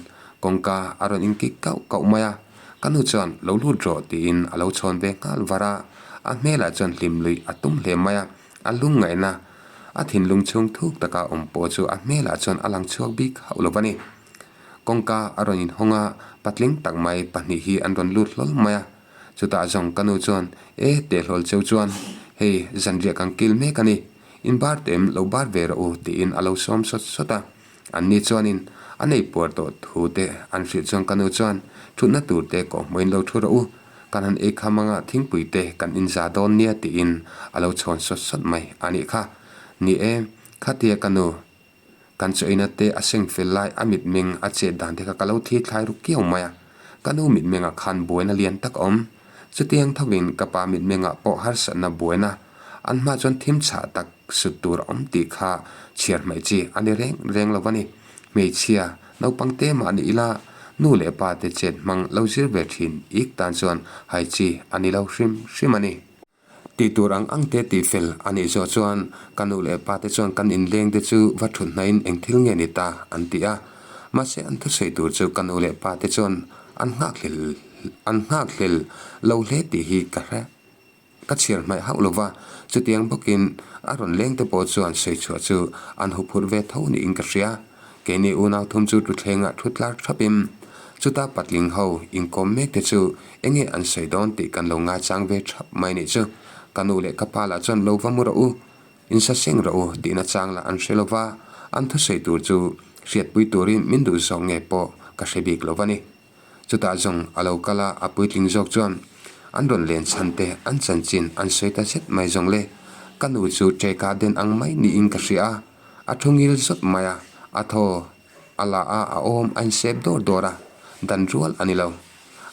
kawngka a rawn inkik kauh kauh mai a, ka nu chuan lo lut rawh tiin a lo chhawn ve nghal var a, a hmelah chuan hlim luih a tum hle mai a, a lungngaihna a thinlung chhung thuk taka awm pawh chu a hmelah chuan a lang chhuak bik hauh lo a ni. Kawngka a rawn inhawng a, patling tak mai pahnih hi an rawn lut hlawl mai a. Chutah zawng ka nu chuan, E, teh hlawl cheu chuan, hei zanriah kan kil mek a ni, in bar tem lo bar ve rawh u tiin a lo sawm sawt sawt a. An ni chuanin a nei puar tawh thu te an hrilh chuan ka nu chuan, Thutna tur te kawhhmuhin lo thu rawh u, kan han ei kham anga thingpui te kan inza dawn nia tiin a lo chhawn sawt sawt mai a nih kha. Ni e, khatia ka nu. Kan chaw-ina te a seng fel lai a mitmeng a chet dan te kha ka lo thli thlai ru kiau mai a. Ka nu mitmengah khan buaina lian tak a awm. Chutiang thovin ka pa mitmengah pawh harsatna buaina an hma chuan thim chhah tak sut tur a awm tih kha chhiar hmaih chi a ni reng reng lo a ni. Hmeichhia, naupang te mah ni ila nu leh pa te chet hmang lo zir ve thin ik tan chuan hai chi a ni lo hrim hrim a ni. Tih tur ang ang te tih fel a nih zawh chuan ka nu leh pa te chuan kan inleng te chu va thut hnaiin eng thil nge ni ta an ti a. Mahse an thusawi tur chu ka nu leh pa te chuan an nghakhlel an nghakhlel lo hle tih hi ka hre ka chhiar hmaih hauh lo va. Chutiang bawkin a rawn leng te pawh chuan sawi chhuah chu an huphurh ve tho niin ka hria. Keini unau thum chu thutthlengah thu tlar thapin chuta patling ho inkawm mek te chu enge an sawi dawn tih kan lo ngaichang ve thap mai nih chu. Ka nu leh ka pa lah chuan lo va mu rawh u, insa seng rawh u tihna chang lah an hre lo va, an thusawi tur chu hriatpui turin min duh zawk nge pawh ka hre bik lo va ni. Chutah zawng a lo kal a, a puitling zawk chuan an rawn len chhan te, an chanchin an sawi ta zet mai zawng le. Ka nu chu ṭeka den ang mai niin ka hria a, a thu ngil zawt mai a, a thaw a la a, a awm a insep dawr dawr a, dan rual a ni lo.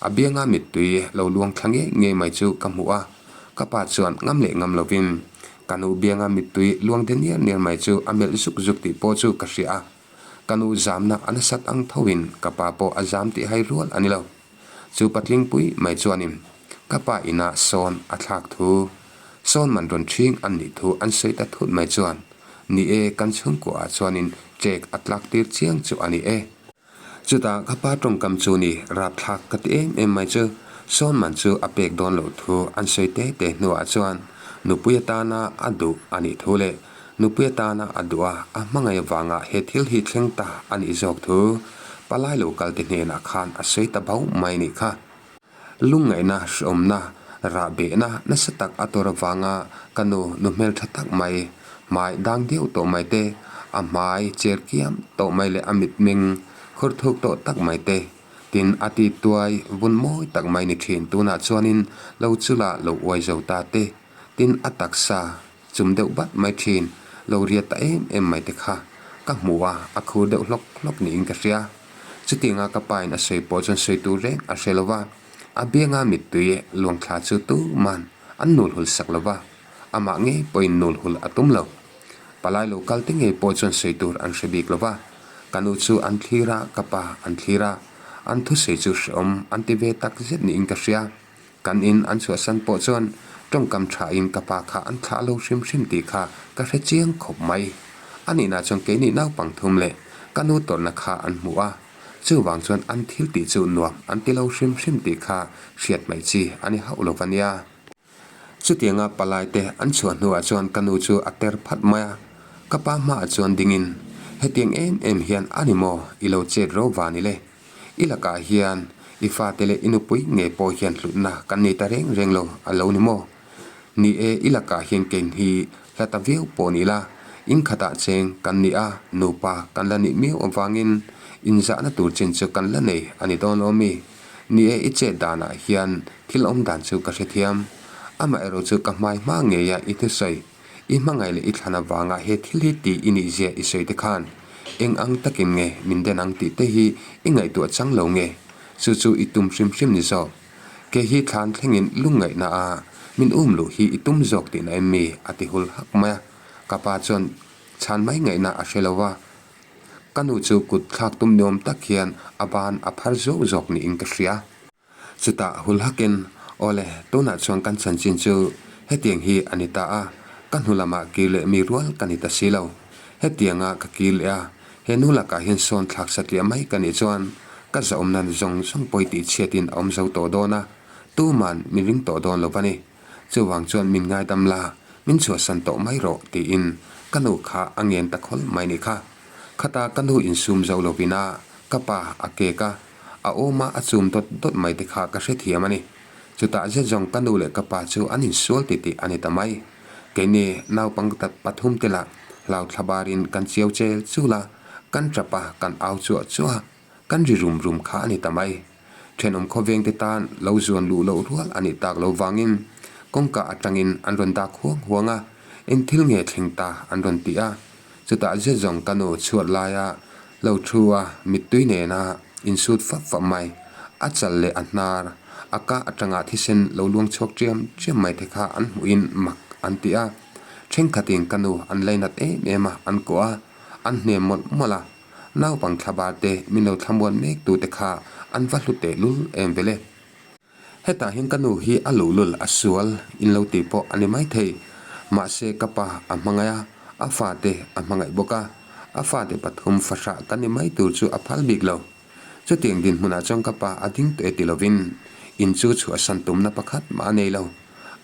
A bianga mittui lo luang thla ngei ngei mai chu ka hmuh a, ka pa chuan ngam leh ngam lovin ka nu bianga mittui luang de niar niar mai chu a melh zuk zuk tih pawh chu ka hria a. Ka nu zamna a nasat ang thoin ka pa pawh a zam tih hai rual a ni lo. Chu patling pui mai chuanin ka pa inah sawn a thlak thu, sawn man rawn ṭhing an nih thu an sawi ta thut mai chuan, Ni e, kan chhungkuaah chuanin ṭek a tlak tir chiang chu a ni e. Chutah ka pa tawngkam chu ni rapthlak ka ti em em mai chu, sawn man chu a pek dawn loh thu an sawi te te hnuah chuan nupui atana a duh a nih thu leh Nupui atana a duh a, a hmangaih avanga he thil hi thleng ta a nih zawk thu palai lo kal te hnenah khan a sawi ta bauh mai nih kha. Lungngaihna, hrehawmna, rahbehna nasa tak a tawr avanga ka nu nu hmeltha tak mai, hmai dang deuh tawh mai te, a hmai cher kiam tawh mai leh a mitmeng khur thuk tawh tak mai te, tin a ti tuai vun mawi tak mai ni thin tunah chuanin lo chula lo uai zo ta te, tin a taksa Chum deuh bat mai thin, lo riat ta em em mai te kha ka hmu a, a khur deuh hlawk hlawk niin ka hria. Chutianga ka pa in a sawi pawh chuan sawi tur reng a hre lo va, a bianga mittui luangthla chu tuman an nul hul sak lo va. Amah ngei pawhin nul hul a tum lo. Palai lo kal te ngei pawh chuan sawi tur an hre bik lo va, ka nu chu an thlir a, ka pa an thlir a, an thusawi chu hrehawm an ti ve tak zet niin ka hria. Kan in an chhuahsan pawh chuan tawngkam thain ka pa kha an thlah lo hrim hrim tih kha ka hre chiang khawp mai. A nihna chuan keini naupang thum leh ka nu tawrhna kha an hmu a, chuvang chuan an thil tih chu nuam an ti lo hrim hrim tih kha hriat hmaih chi a ni hauh lo va nia. Chutianga palai te an chhuah hnuah chuan ka nu chu a ter phat mai a, ka pa hmaah chuan dingin, Hetiang em em hian a ni maw i lo chet ro va ni le? I lakah hian i fate leh i nupui ngei pawh hian hlutna kan nei ta reng reng lo a lo ni maw? Ni e, i lakah hian kein hi hla ta viau pawh ni la, in khatah cheng kan ni a, nupa kan la nih miau avangin inzahna tur chin chu kan la nei a ni dawn lo mi? Ni e, i chet danah hian thil awm dan chu ka hrethiam. Amaherawh chu ka hmai hma ngeia i thusawi, i hmangaih leh i thlan avanga he thil hi tih i nih zia i sawi te khan eng ang takin nge min den ang tih te hi i ngaihtuah chang lo nge? Chu chu i tum hrim hrim ni zawk. Kei hi thlan thlengin lungngaihna a min um luh hi i tum zawk tihna em mi? a ti hul hak mai a. Ka pa chuan chhan mai ngaihna a hre lo va. Ka nu chu kut thlak tum ni awm tak hian a ban a phar zawk zawk niin ka hria. Chutah hul hakin, Awle, tunah chuan kan chanchin chu hetiang hi a ni ta a, ka hnu lamah kir leh mi rual ka ni ta si lo. Hetianga ka kir leh a, he nu lakah hian sawn thlak satliah mai ka nih chuan ka zahawmna zawng zawng pawi tih chhiatin a awm zo tawh dawn a, tuman min ring tawh dawn lo va ni. Chuvang chuan min ngaidam la, min chhuahsan tawh mai rawh, tiin ka nu kha a ngen ta khawl mai ni kha. Khata ka nu insum zo lovin a, ka pa a kek a, a awma a chum dawt dawt mai te kha ka hrethiam a ni. Chutah zet zawng ka nu leh ka pa chu an insual titih a ni ta mai. Keini naupang pathum te lah hlau thla barin kan chiau chel chul a, kan tap a, kan au chuah chuah a, kan ri rum rum kha a ni ta mai. Thenawm khawveng te tan lo zuan luh loh rual a nih tak lo vangin kawngka atangin an rawn dak huang huang a, eng thil nge thleng ta an rawn ti a. Chutah zet zawng ka nu chhuat laia lo thu a mittui nena insut fap fap mai, a chal leh a hnar, a ka atanga thisen lo luang chhuak chiam chiam mai te kha an hmuhin mak an ti a. Thenkhatin ka nu an lainat em em a, an kuah a, an hnem mawlh mawlh a. Naupang thlabar te min lo thlamuan mek tu te kha an va hlu teh lul em vele. Hetah hian ka nu hi a luhlul a sual in lo tih pawh a ni maithei. Mahse ka pa a hmangaih a, a fate a hmangaih bawk a, a fate pathum fahrah ka ni mai tur chu a phal bik lo. Chutiang dinhmunah chuan ka pa a ding tawh e ti lovin in chu chhuahsan tumna pakhat mah a nei lo.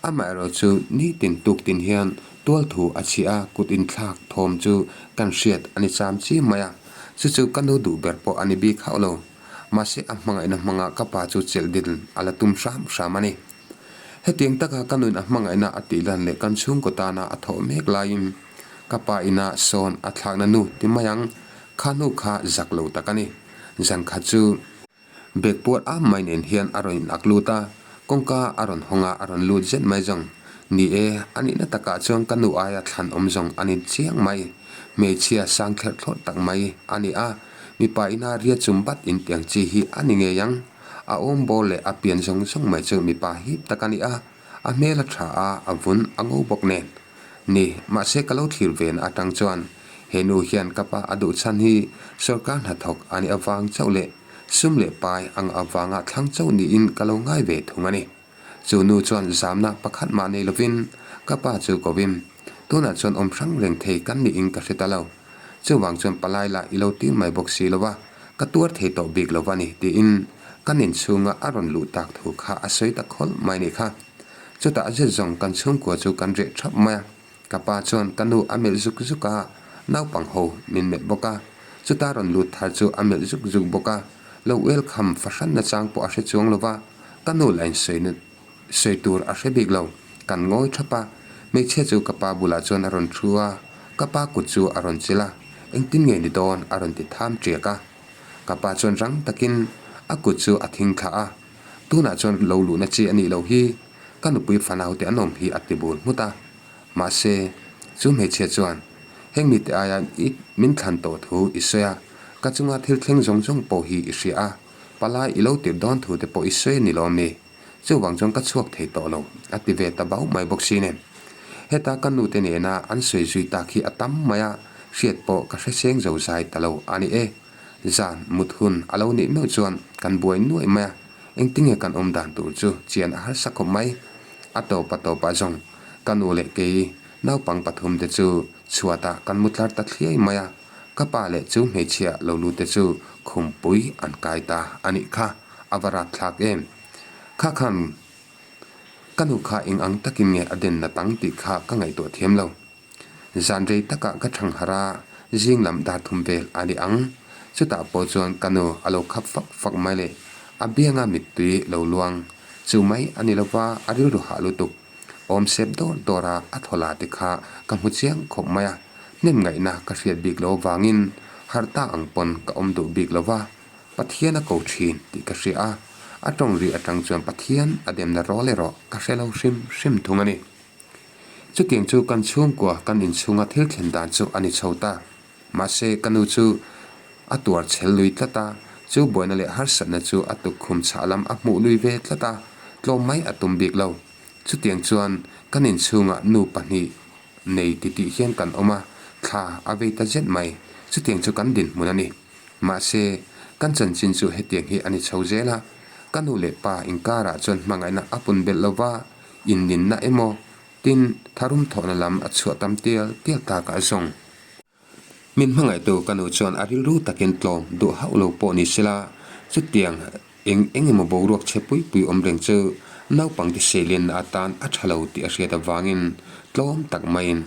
Amaherawh chu nitin tuktin hian tualthu a chhiah a, kut inthlak thawm chu kan hriat a ni cham chi mai a, chu chu ka nu duh ber pawh a ni bik hauh lo. Mahse a hmangaihna hmanga ka pa chu chelh dil a la tum hram hram a ni. Hetiang taka ka nuin a hmangaihna a tih lan leh kan chhungkaw tana a thawh mek laiin ka pa ina sawn a thlakna nu ti mai ang, kha hnu kha zak lo tak a ni. Zan khat chu. Bag puar am mai nen hian a rawn inak lut a, kawngka a rawn hawng a, a rawn lut zet mai zawng. Ni e, a nihna takah chuan ka nu aia thlan awm zawng a ni chiang mai. Hmeichhia sang thlerh thlawt tak mai a ni a, mipa ina ria chum bat intiang chi hi a ni ngei ang. A awm bawr leh a pian zawng zawng mai chu mipa hip tak a ni a, a hmel a tha a, a vun a ngo bawk nen. Ni, mahse ka lo thlir ve na atang chuan he nu hian ka pa a duh chhan hi sorkar hnathawk a nih avang chauh leh sum leh pai ang avanga thlang chauh niin ka lo ngai ve thung a ni. Chu nu chuan zamna pakhat mah nei lovin ka pa chu kovim, tunah chuan awm hrang reng thei kan niin ka hre ta lo. Chuvang chuan palai lah i lo tir mai bawk si lova, ka tuar thei tawh bik lova ni tiin kan inchhunga a rawn luh tak thu kha a sawi ta khawlh mai ni kha. Chutah zet zawng kan chhungkua chu kan reh thap mai a, ka pa chuan ka nu a melh zuk zuk a, naupang ho min melh bawk a, chuta rawn lut thar chu a melh zuk zuk bawk a, lo welcome fahran na chang pawh a hre chuang lo va, ka nu la in sawi sawi tur a hre bik lo, kan ngawi thap a, hmeichhia chu ka pa bulah chuan a rawn thu a, ka pa kut chu a rawn chilh a, engtin nge ni dawn a rawn ti tham tiak a, ka pa chuan rang takin a kut chu a thing thlah a. Tunah chuan lo luhna chi a nih loh hi ka nupui fanaute an awm hi a ti bul nghut a. Mahse, chu hmeichhia chuan, Heng mite aia i min thlan tawh thu i sawi a, ka chunga thil thleng zawng zawng pawh hi i hria a, palai i lo tirh dawn thu te pawh i sawi a ni lawm ni? Chuvang chuan ka chhuak thei tawh lo, a ti ve ta bauh mai bawk si nen. Heta ka nute nena an sawi zui tak hi a tam mai a, hriat pawh ka hre seng zo zai ta lo a ni e. Zan mut hun a lo nih meuh chuan kan buai nuaih mai a, engtinge kan awm dan tur chu chian a harsa khawp mai. A tawp a tawp ah zawng ka nu leh kei naupang pathumte chu chhuatah kan mu tlar ta thliai mai a, ka pa leh chu hmeichhia lo lute chu khumpui an kai ta a nih kha, a va rat thlak em. Kha khan ka nu kha eng ang takin nge a den nat ang tih kha ka ngaihtuah thiam lo. Zan rei takah ka thang harh a, zing lam dar thum vel a ni ang. Chutah pawh chuan ka nu a lo khap fak fak mai le, a bianga mittui lo luang. Chu mai a ni lova, a rilru hah lutuk. Awm sep dawr dawr a, a thaw la te kha ka hmu chiang khawp mai a, hnem ngaihna ka hriat bik lo avangin harh ta ang pawn ka awm duh bik lova, Pathian a ko thin tih ka hria a, a tawng rih atang chuan Pathian a demna rawl erawh ka hre lo hrim hrim thung a ni. Chutiang chu kan chhungkua kan inchhunga thil thlen dan chu a ni chho ta. Mahse, ka nu chu a tuar chhel lui tlat a, chu buaina leh harsatna chu a tukkhum chhah lam a hmuh lui ve tlat a, tlawm mai a tum bik lo. Chutiang chuan kan inchhungah nu pahnih nei titih hian kan awm a, thla a vei ta zet mai. Chutiang chu kan dinhmun a ni. Mahse, kan chanchin chu hetiang hi a ni chho zel a, ka nu leh pa inkarah chuan hmangaihna a pun belh lo va, inninna emaw tin tharum thawhna lam a chhuah tam tial tial tak a zawng. Min hmangaihtu ka nu chuan a rilru takin tlawm duh hauh lo pawh ni sela, chutiang eng eng emaw boruak chhe pui pui awm reng chu naupangte seilenna atan a tha lo tih a hriat avangin tlawm tak maiin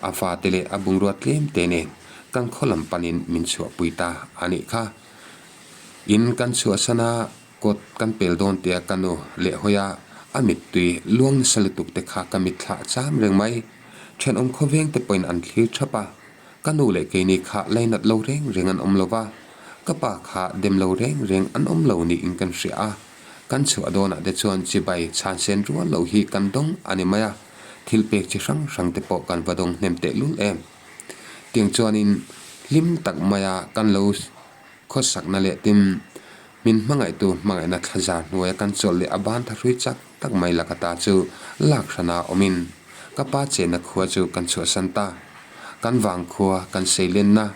a fate leh a bungrua tlem te nen kan khaw lam panin min chhuahpui ta a nih kha. In kan chhuahsan a. Kawt kan pel dawn tia ka nu leh hawi a, a mittui luang nasa lutuk te kha ka mit thlah cham reng mai. Thenawm khawveng te pawhin an thlir thap a, ka nu leh keini kha lainat lo reng reng an awm lo va, ka pa kha dem lo reng reng an awm lo niin kan hria a. Kan chhuah dawnah te chuan chibai chhan sen rual loh hi kan dawng a ni mai a, thil pek chi hrang hrang te pawh kan va dawng hnem tehlul em. Tiang chuanin hlim tak maia kan lo Khawsakna leh tin, min hmangaihtu hmangaihna thlazar hnuaia kan chawlh leh a ban thahrui chak tak mai laka ta chu lak hrana awmin ka pa chenna khua chu kan chhuahsan ta. Kan vang khua kan seilenna,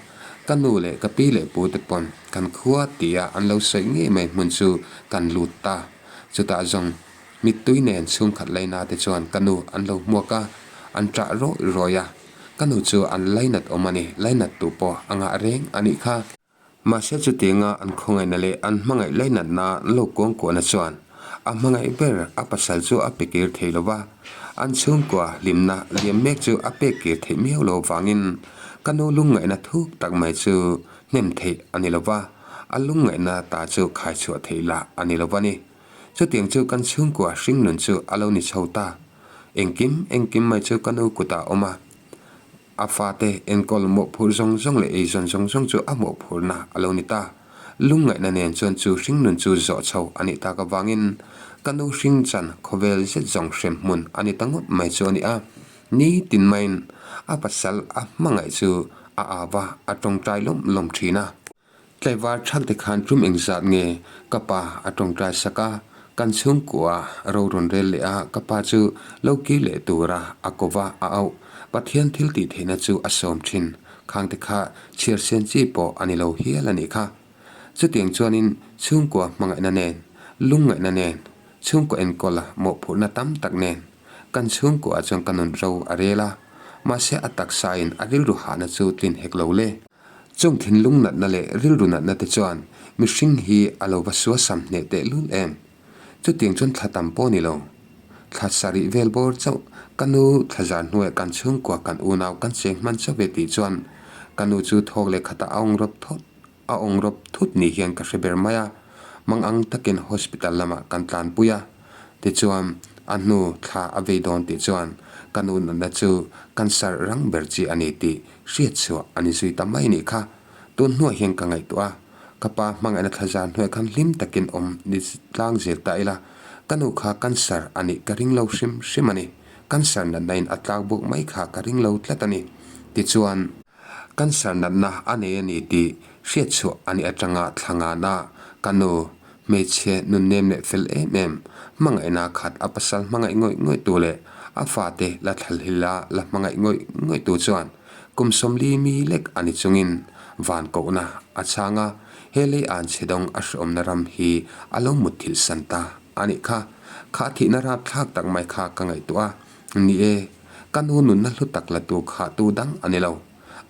ka nu leh ka pi leh pu te pawn kan khua tia an lo sawi ngei mai hmun chu kan lut ta. Chutah zawng mittui nen chhungkhat laina te chuan ka nu an lo hmuak a, an ṭah rawih rawih a. Ka nu chu an lainat awm a ni, lainat tu pawh a ngah reng a nih kha. Mahse chutianga an khawngaihna leh an hmangaih lainatna an lo kuangkuahna chuan a hmangaih ber a pasal chu a pe kir thei lo va, an chhungkua hlimna liam mek chu a pek kir theih miau lo vangin ka nu lungngaihna thuk tak mai chu hnem theih a ni lo va, a lungngaihna ta chu khaichhuah theih lah a ni lo va ni. Chutiang chu kan chhungkua hringnun chu a lo ni chho ta. Engkim engkim mai chu ka nu kutah a awm a, a fate enkawl mawhphurh zawng zawng leh eizawn zawng zawng chu a mawhphurhna a lo ni ta. Lungngaihna nen chuan chu hringnun chu zawh chho a nih tak avangin ka nu hring chan khawvel zet zawng hrem hmun a ni ta ngawt mai chu a ni a. Ni tin maiin a pasal a hmangaih chu a au a, a tawngtai lawm lawm thin a. Tlaivar thak te khan tum engzat nge ka pa a tawngtai sak a, kan chhungkua ro rawn rel leh a, ka pa chu lo kir leh tura a ko va a auh. Pathian thil tih theihna chu a sawm thin. Khang te kha chhiar sen chi pawh a ni lo hial a nih kha. Chutiang chuanin chhungkua hmangaihna nen, lungngaihna nen, chhungkaw enkawl mawhphurhna tam tak nen kan chhungkuaah chuan ka nun ro a rel a, mahse a taksain a rilru hahna chu tlin hek lo le. Chung thinlung natna leh rilru natna te chuan mihring hi a lo va suasam hneh tehlul em? Chutiang chuan thla tam pawh ni lo. Thla sarih vel bawr chauh ka nu thla zar hnuaiah kan chhungkua kan unau kan cheng hman chauh ve tih chuan ka nu chu thawk leh khatah a awng rawp thawt a awng rawp thut ni hian ka hre ber mai a. Mangang takin hospital lamah kan tlanpui a. Tichuan a hnu thla a vei dawn tih chuan ka nu natna chu cancer rang ber chi a ni tih Hriat chhuah a ni zui ta mai nih kha. Tun hnuah hian ka ngaihtuah a, ka pa hmangaihna thlazar hnuaiah khan hlim takin awm ni tlang zel ta ila, ka nu kha cancer a nih ka ring lo hrim hrim a ni. Cancer natna in a tlak bawk mai kha ka ring lo tlat a ni. Tichuan, cancer natna a nei a ni tih hriat chhuah a nih atanga thla ngana ka nu hmeichhe nunnem leh fel em em, hmangaihna khat a pasal hmangaih ngawih ngawih tu leh. A fate la thlalhil a la hmangaih ngawih ngawih tu chuan kum 40 mi lek a ni chungin van kohna a chhang a, he lei an chhe dawng a hreawmna ram hi a lo mutthilh san ta a nih kha. Kha thihna rapthlak tak mai kha ka ngaihtuah a, ni e, ka nu nunna hlu tak la tu kha tu dang a ni lo.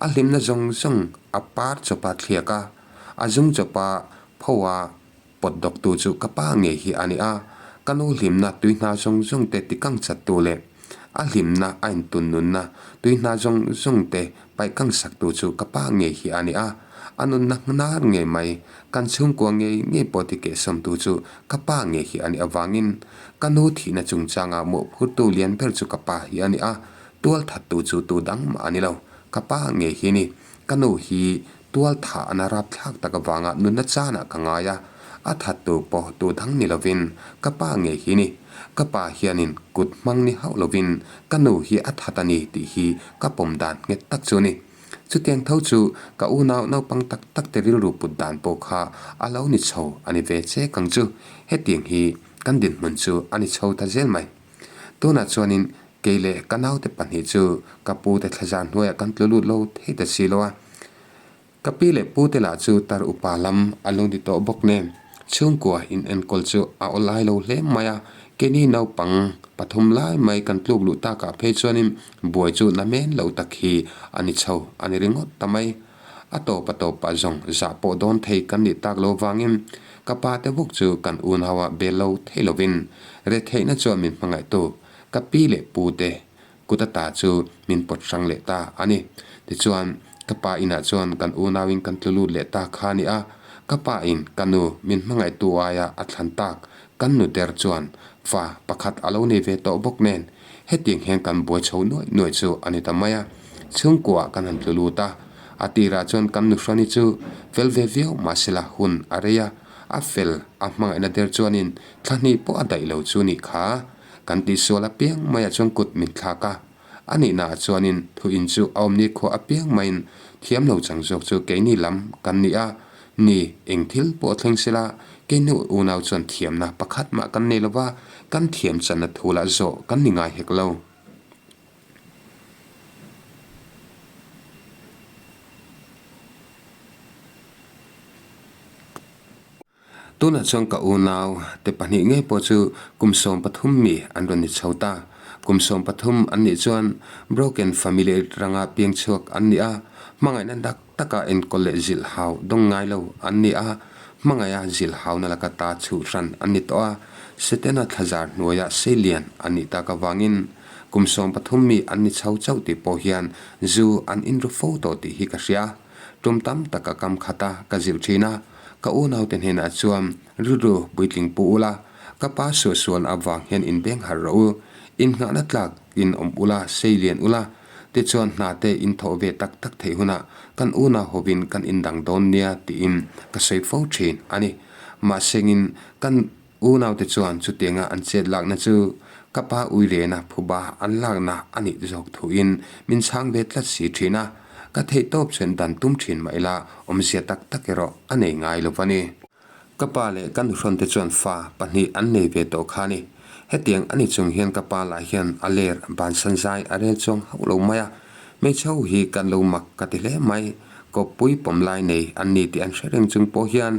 A hlimna zawng zawng a par chawpa thliak a, a zung chawpa pho a, Pawt dawktu chu ka pa ngei hi a ni a, ka nu hlimna tui hna zawng zawng te tikang chattu leh a hlimna a intun nunna tui hna zawng zawng te paihkang saktu chu ka pa ngei hi a ni a, a nunna hnar ngei mai kan chhungkua ngei ngei pawh tikehsawmtu chu ka pa ngei hi a nih avangin ka nu thihna chungchanga mawhphurtu lian ber chu ka pa hi a ni a, tualthattu chu tu dang mah a ni lo, ka pa ngei hi a ni. Ka nu hi Tual thah an a rapthlak tak avanga nunna chanah ka ngai a, a that tur pawh tu dang ni lovin ka pa ngei hi ni. Ka pa hianin kut hmang ni hauh lovin ka nu hi a that a ni tih hi ka pawm dan nghet tak chu a ni. Chutiang tho chu ka unau naupang tak tak te rilru put dan pawh kha a lo ni chho a ni ve chek ang chu. Hetiang hi kan dinhmun chu a ni chho ta zel mai. Tunah chuanin kei leh ka naute pahnih chu ka pute thlazar hnuaiah kan tlu lut lo thei ta si lo a. Ka pi leh pute lah chu tar upa lam a lo ni tawh bawk nen chhungkua in enkawl chu a awlai lo hle mai a, keini naupang pathum lai mai kan tluk luh takah phei chuanin buai chu na men lo tak hi a ni chho a ni ringawt ta mai. A tawp a tawpah zawng zah pawh dawn thei kan nih tak lo vangin ka pa te bawk chu kan unau ah bel lo thei lovin retheihna chuan min hmangaihtu ka pi leh pu te kut ata chu min pawt hrang leh ta a ni. Tichuan ka pa inah chuan kan unau in kan tlu lut leh ta kha a ni a, ka pa in ka nu min hmangaihtu aia a thlan tak kan nu der chuan fa pakhat a lo nei ve tawh bawk nen Hetiang hian kan buai chho nuaih nuaih chu a ni ta mai a, chhungkuaah kan han tlu lut a, a tirah chuan kan nuhrani chu fel ve viau mahsela hun a rei a, a fel a hmangaihna der chuanin thla hnih pawh a daih lo chu nih kha kan tihsual apiang maiah chuan kut min thlak a, a nihnaah chuanin thu in chu a awmni khuah apiang maiin thiam lo chang zawk chu keini lam kan ni a, Ni, eng thil pawh thleng sela, keini unau chuan thiamna pakhat mah kan nei lova, kan thiam channa thu lah zawh kan ni ngai hek lo. Tunah chuan ka unau te pahnih ngei pawh chu kum 13 mi an rawn ni chho ta. Kum 13 an nih chuan broken family ranga piang chhuak an ni a, hmangaihna dak taka enkawl leh zilh hau dawng ngai lo an ni a, hmangaiha zilh hauna laka ta chhuh hran an ni tawh a, Setana thlazar hnuaia seilian an nih tak avangin kum 13 mi an ni chho chauh tih pawh hian zu an inru fo tawh tih hi ka hria. Tum tam tak a kam khat a, ka zilh thin a, ka unaute hnenah chuan rilru puitling pu ula, ka pa suahsual avang hian inbeng harh rawh u, innghahna tlak in awm ula, seilian ula, Tichuan hna te in thawh ve tak tak theih hunah kan unau hovin kan indang dawn nia tiin ka sawi fo thin a ni. Mahsengin kan unaute chuan chutianga an chet lakna chu ka pa uirena phuba an lakna a nih zawk thuin min chhang ve tlat si thin a, ka theihtawp chuan dan tum thin mah ila awmzia tak tak erawh a nei ngai lo va ni. Ka pa leh ka nuhrawnte chuan fa pahnih an nei ve tawh kha a ni. Hetiang a ni chung hian ka pa lah hian a ler bansan zai a rel chuang hauh lo mai a. Hmeichhe ho hi kan lo mak ka ti hle mai. Kawppui pawm lai nei an ni tih an hre reng chung pawh hian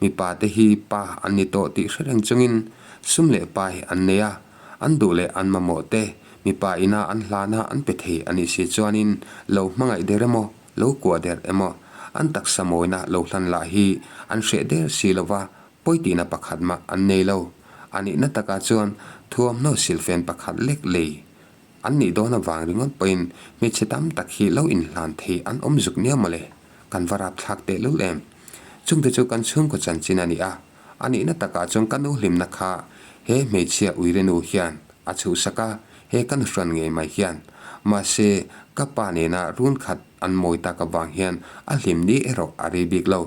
mipa te hi pa an ni tawh tih hre reng chungin sum leh pai an nei a. An duh leh an mamawh te mipa ina an hlana an pe thei a nih si chuanin lo hmangaih der emaw Lo kuah der emaw, an taksa mawina lo hlan lah hi an hreh der si lo va, pawitihna pakhat mah an nei lo. A nihna takah chuan thuamhnaw silfen pakhat lek lei an nih dawn avang ringawt pawhin hmeichhe tam tak hi lo inhlan thei an awm zuk nia mawle, kan va rapthlak tehlul em. Chungte chu kan chhungkaw chanchin a ni a, A nihna takah chuan ka nu hlimna kha he hmeichhia uirenu hian a chhuhsak a, he ka nuhran ngei mai hian. Mahse, ka pa nena run khat an mawi tak avang hian a hlim ni erawh a rei bik lo.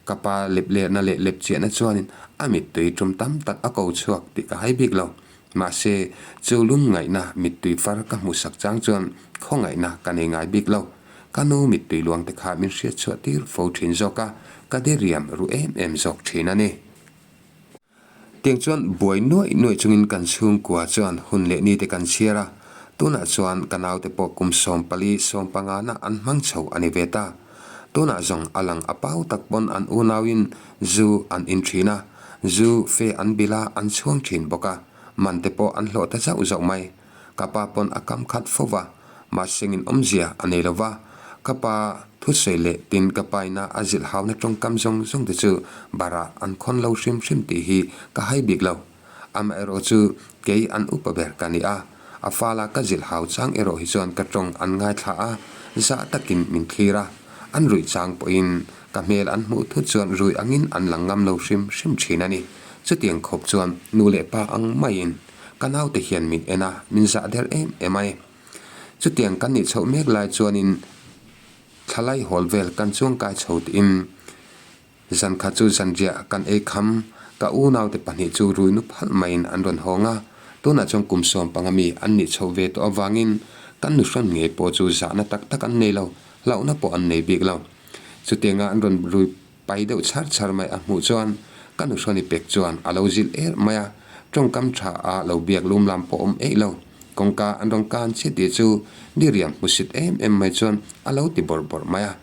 Ka pa leplerna leh lepchiahna chuanin a mittui tum tam tak a ko chhuak tih ka hai bik lo. Mahse, chu lum ngaihna mittui far ka hmuhsak chang chuan khawngaihna ka nei ngai bik lo. Ka nu mittui luang te kha min hriat chhuah tir fo thin zawk a, ka diriam ru em em zawk thin a ni. Tiang chuan buai nuaih nuaih chungin kan chhungkua chuan hun leh ni te kan chhiar a. Tunah chuan ka naute pawh kum 14, 15 na an hmang chho a ni ve ta. Tunah zawng a lang a pau tak pawn an unauin zu an in thin a, zu fe an bil a, an chhuang thin bawk a, man te pawh an hlawh ta zauh zauh mai. Ka pa pawn a kam khat fo va, mahsengin awmzia a nei lo va. Ka pa thusawi leh tin ka paina a zilh hauna tawngkam zawng zawng te chu barah an khawn lo hrim hrim tih hi ka hai bik lo. Amaherawh chu kei an upa ber ka ni a, a fala ka zilh hau chang erawh hi chuan ka tawng an ngaithla a, zah takin min thlir a, an ruih chang pawhin ka hmel an hmuh thut chuan rui angin an lang ngam lo hrim hrim thin a ni. Chutiang khawp chuan nu leh pa ang maiin ka naute hian min en a, min zah der em em a ni. Chutiang kan nih chhoh mek lai chuanin thlalai hawl vel kan chuangkai chho tiin Zan khat chu zanriah kan ei kham, ka unaute pahnih chu rui nu phalh maiin an rawn hawng a, tunah chuan kum 15 mi an nih chhoh ve tawh avangin kan nuhrawn ngei pawh chu zahna tak tak an nei lo, hlauhna pawh an nei bik lo. Chutianga an rawn rui pai deuh chhar chhar mai a hmuh chuan ka nuhrawni pek chuan a lo zilh er mai a, tawngkam tha a lo biak lum lam pawh awm eih lo. Kawngka an rawn kan chiah tih chu diriam hmusit em em mai chuan a lo ti bawrh bawrh mai a.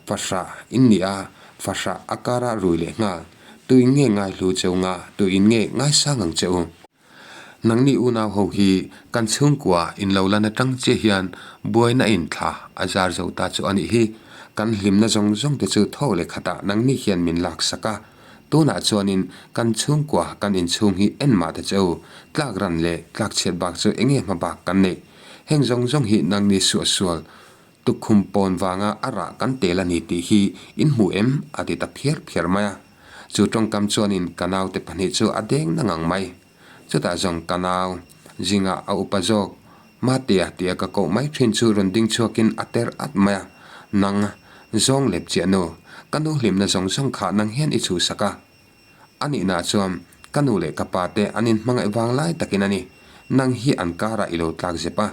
Fahrah in ni a, fahrah a karah rui leh nghal. Tuin nge ngaihlu cheu nga, tuin nge ngaisang ang che u? Nangni unau ho hi kan chhungkua in lo lan atang chiah hian buaina in thla a zar zo ta chu a nih hi. Kan hlimna zawng zawng te chu tho leh khatah nangni hian min lak sak a. Tunah chuanin kan chhungkua kan inchhung hi en mah ta che u, tlak ran leh tlak chhiat bak chu enge hma bak kan neih. Heng zawng zawng hi nangni suahsual Tukkhum pawn vanga a rah kan tel a ni tih hi in hmu em? a ti ta phiar phiar mai a. Chu tawngkam chuanin ka naute pahnih chu a deng na ngang mai. Chutah zawng ka nau zinga a upa zawk Matea tia ka koh mai thin chu rawn ding chhuakin a ter at mai a, Nang, zawng lep chiah nu, ka nu hlimna zawng zawng kha nang hian i chhuhsak a. A nihna chuan ka nu leh ka pa te an inhmangaih vang lai takin a ni. Nang hi an karah i lo tlak zep a.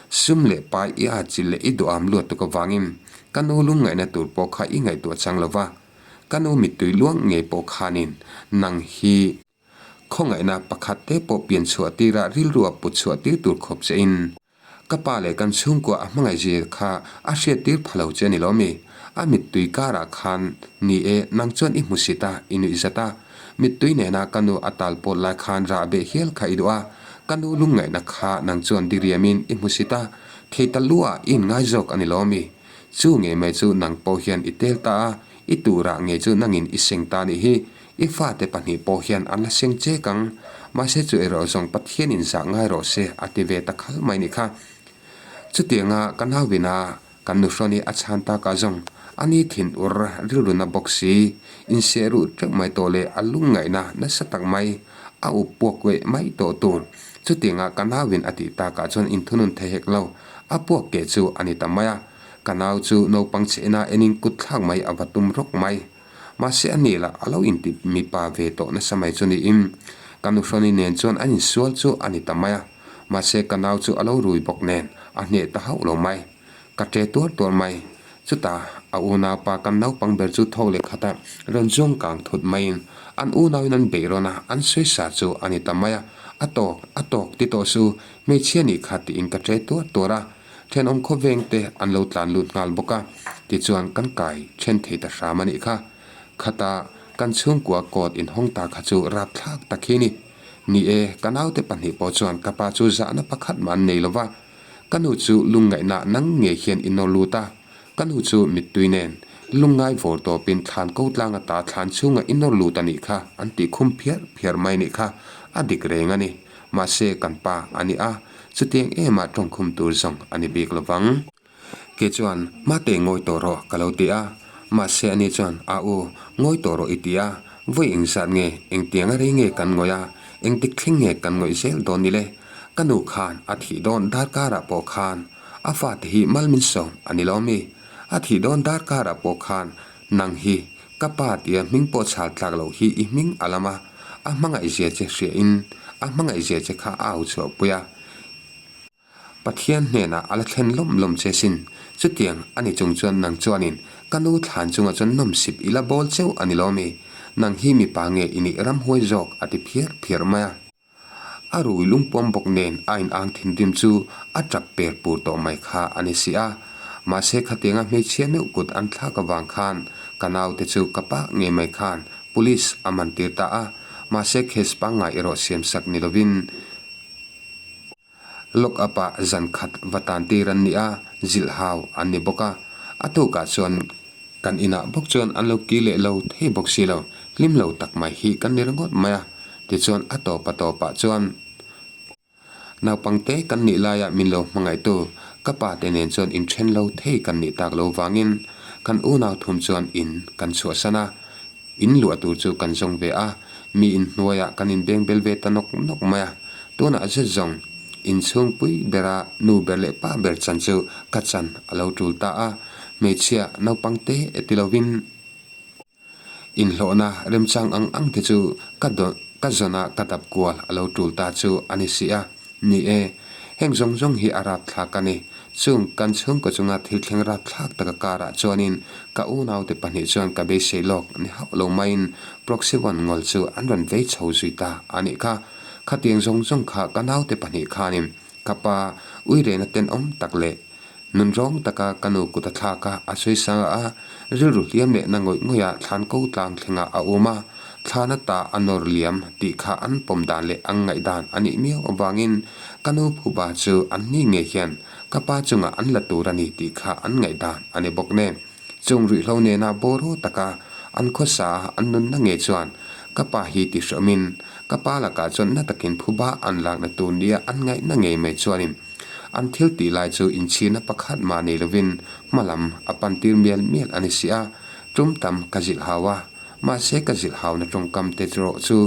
Sum leh pai i atchilh leh i duham luat tuk avangin ka nu lungngaihna tur pawh kha i ngaihtuah chang lo va. Ka nu mittui luang ngei pawh khanin nang hi khawngaihna pakhat te pawh pian chhuah tirah rilru a put chhuah tir tur khawp che in Ka pa leh kan chhungkua a hmangaihzir kha a hriattir pha lo che a ni lo mi? A mittui karah khan, Ni e, nang chuan i hmusit a, i nuih zat a. Mittui nena ka nu a tal pawt lai khan rah beh hial kha i duh a. Ka nu lungngaihna kha nang chuan diriamin i hmusit a, thei ta luah i inngai zawk a ni lo mi? Chu ngei mai chu nang pawh hian i tel ta a, i turah ngei chu nangin i seng ta nih hi. I fate pahnih pawh hian an la seng chek ang, mahse chu erawh zawng Pathianin zah ngai rawh se a ti ve ta khal mai nih kha. Chutianga ka nauin a kan nuhrawn hi a chhan takah zawng a ni thin ur rilruna bawk si, inseh ruh teuh mai tawh leh a lungngaihna nasa tak mai a up puak kueh mai tawh tur. Chutianga ka nauin a tih takah chuan inthunun thei hek lo, a puak keh chu a ni ta mai a. Ka nau chu naupang chhehna enin kut thlak mai a va tum rawk mai. Mahse a nih lah a lo inti mipa ve tawh nasa mai chu niin ka nuhrawni nen chuan an insual chu a ni ta mai a, mahse ka nau chu a lo rui bawk nen a hneh ta hauh lo mai. Ka ṭe tuar tuar mai. Chutah a unaupa kan naupang ber chu thawk leh khat a rawn zuang kang thut maiin an unauin an beih rawn a, an sawi sa chu a ni ta mai a, a tawk, a tawk ti tawh su, hmeichhia nih kha tiin ka ṭe tuar tuar a. Thenawm khawveng te an lo tlan lut nghal bawk a, tichuan kan kai then thei ta hram a nih kha. Khata kan chhungkua kawt inhawng ta kha chu rapthlak tak hi ni. Ni e, ka naute pahnih pawh chuan ka pa chu zahna pakhat mah an nei lo va. Ka nu chu lungngaihna nang ngei hian i nawr lut a, ka nu chu mittui nen lungngai vawr tawpin thlan ko tlang ata thlan chhunga i nawr lut a nih kha an tih khum phiar phiar mai nih kha, a dik reng a ni. Mahse kan pa a ni a, chutiang ema tawngkhum tur zawng a ni bik lo vang. Kei chuan, Mate ngawi tawh rawh ka lo ti a. Mahse ani chuan, A u, ngawi tawh rawh i ti a, vawi engzat nge, engtiang a rei nge kan ngawih a, engtik thleng nge kan ngawih zel dawn ni le? Ka nu khan a thih dawn darkarah pawh khan a fate hi mal min sawm a ni lo mi? A thih dawn darkarah pawh khan nang hi Ka pa tia hming pawh chhal tlak loh hi i hming a lam a, a hmangaihzia che hria in a hmangaihzia che kha a au chhuah pui a. Pathian hnenah a la thlen lawm lawm che sin. Chutiang a ni chung chuan nang chuanin ka nu thlan chungah chuan nawmsip i la bawl cheu a ni lo mi? Nang hi mipa nge i nih ramhuai zawk a ti phiar phiar mai a. A rui lungpuam bawk nen a inang thinrim chu a tap per pur tawh mai kha a ni si a. Mahse khatianga hmeichhia meuh kut an thlak avang khan ka naute chu ka pa ngei mai khan Police a man tir ta a. Mahse case pangngai erawh siam sak ni lovin Lock up ah zan khat va tan tir an ni a, zilh hau an ni bawk a. A tukah chuan kan inah bawk chuan an lo kir leh lo thei bawk si lo, hlim lo tak mai hi kan ni ringawt mai a. Tichuan a tawp a tawpah chuan naupangte kan nih laia min lo hmangaihtu ka pa te nen chuan inthen lo thei kan nih tak lo vangin kan unau thum chuan in kan chhuahsan a. In luah tur chu kan zawng ve a, mi inhnuaiah kan inbeng bel ve ta nawk nawk mai a. Tunah zet zawng, inchhungpui bera nu ber leh pa ber chan chu ka chan a lo tul ta a, hmeichhia naupang te e ti lovin inhlawhna remchang ang ang te chu ka ka zawnah ka dap kual a lo tul ta chu a ni si a. Ni e, heng zawng zawng hi a rapthlak a ni. Chung kan chhungkaw chunga thil thleng rapthlak taka karah chuanin ka unaute pahnih chuan ka beisei lawk ni hauh lo maiin proxy one ngawl chu an rawn vei chho zui ta a nih kha. Khatiang zawng zawng kha ka naute pahnih khanin ka pa uirena tenawm tak leh Nun rawng taka ka nu kut a thlak a, a sawi sang a, rilru hliam leh na ngawih ngawih a thlan ko tlang thlengah a um a, thlan ata a nawr liam tih kha an pawm dan leh an ngaih dan a nih miau avangin ka nu phuba chu an ni ngei hian ka pa chungah an la tur a ni tih kha an ngaih dan a ni bawk nen. Chung ruihhlo nena bawraw taka an khawsa an nunna ngei chuan ka pa hi ti hrawmin ka pa lakah chuan na takin phuba an lakna tur nia an ngaihna ngei mai chuanin An thil tih lai chu inchhirna pakhat mah nei lovin hma lam a pan tir mial mial a ni si a, tum tam ka zilh hau a, mahse ka zilh hauna tawngkam te erawh chu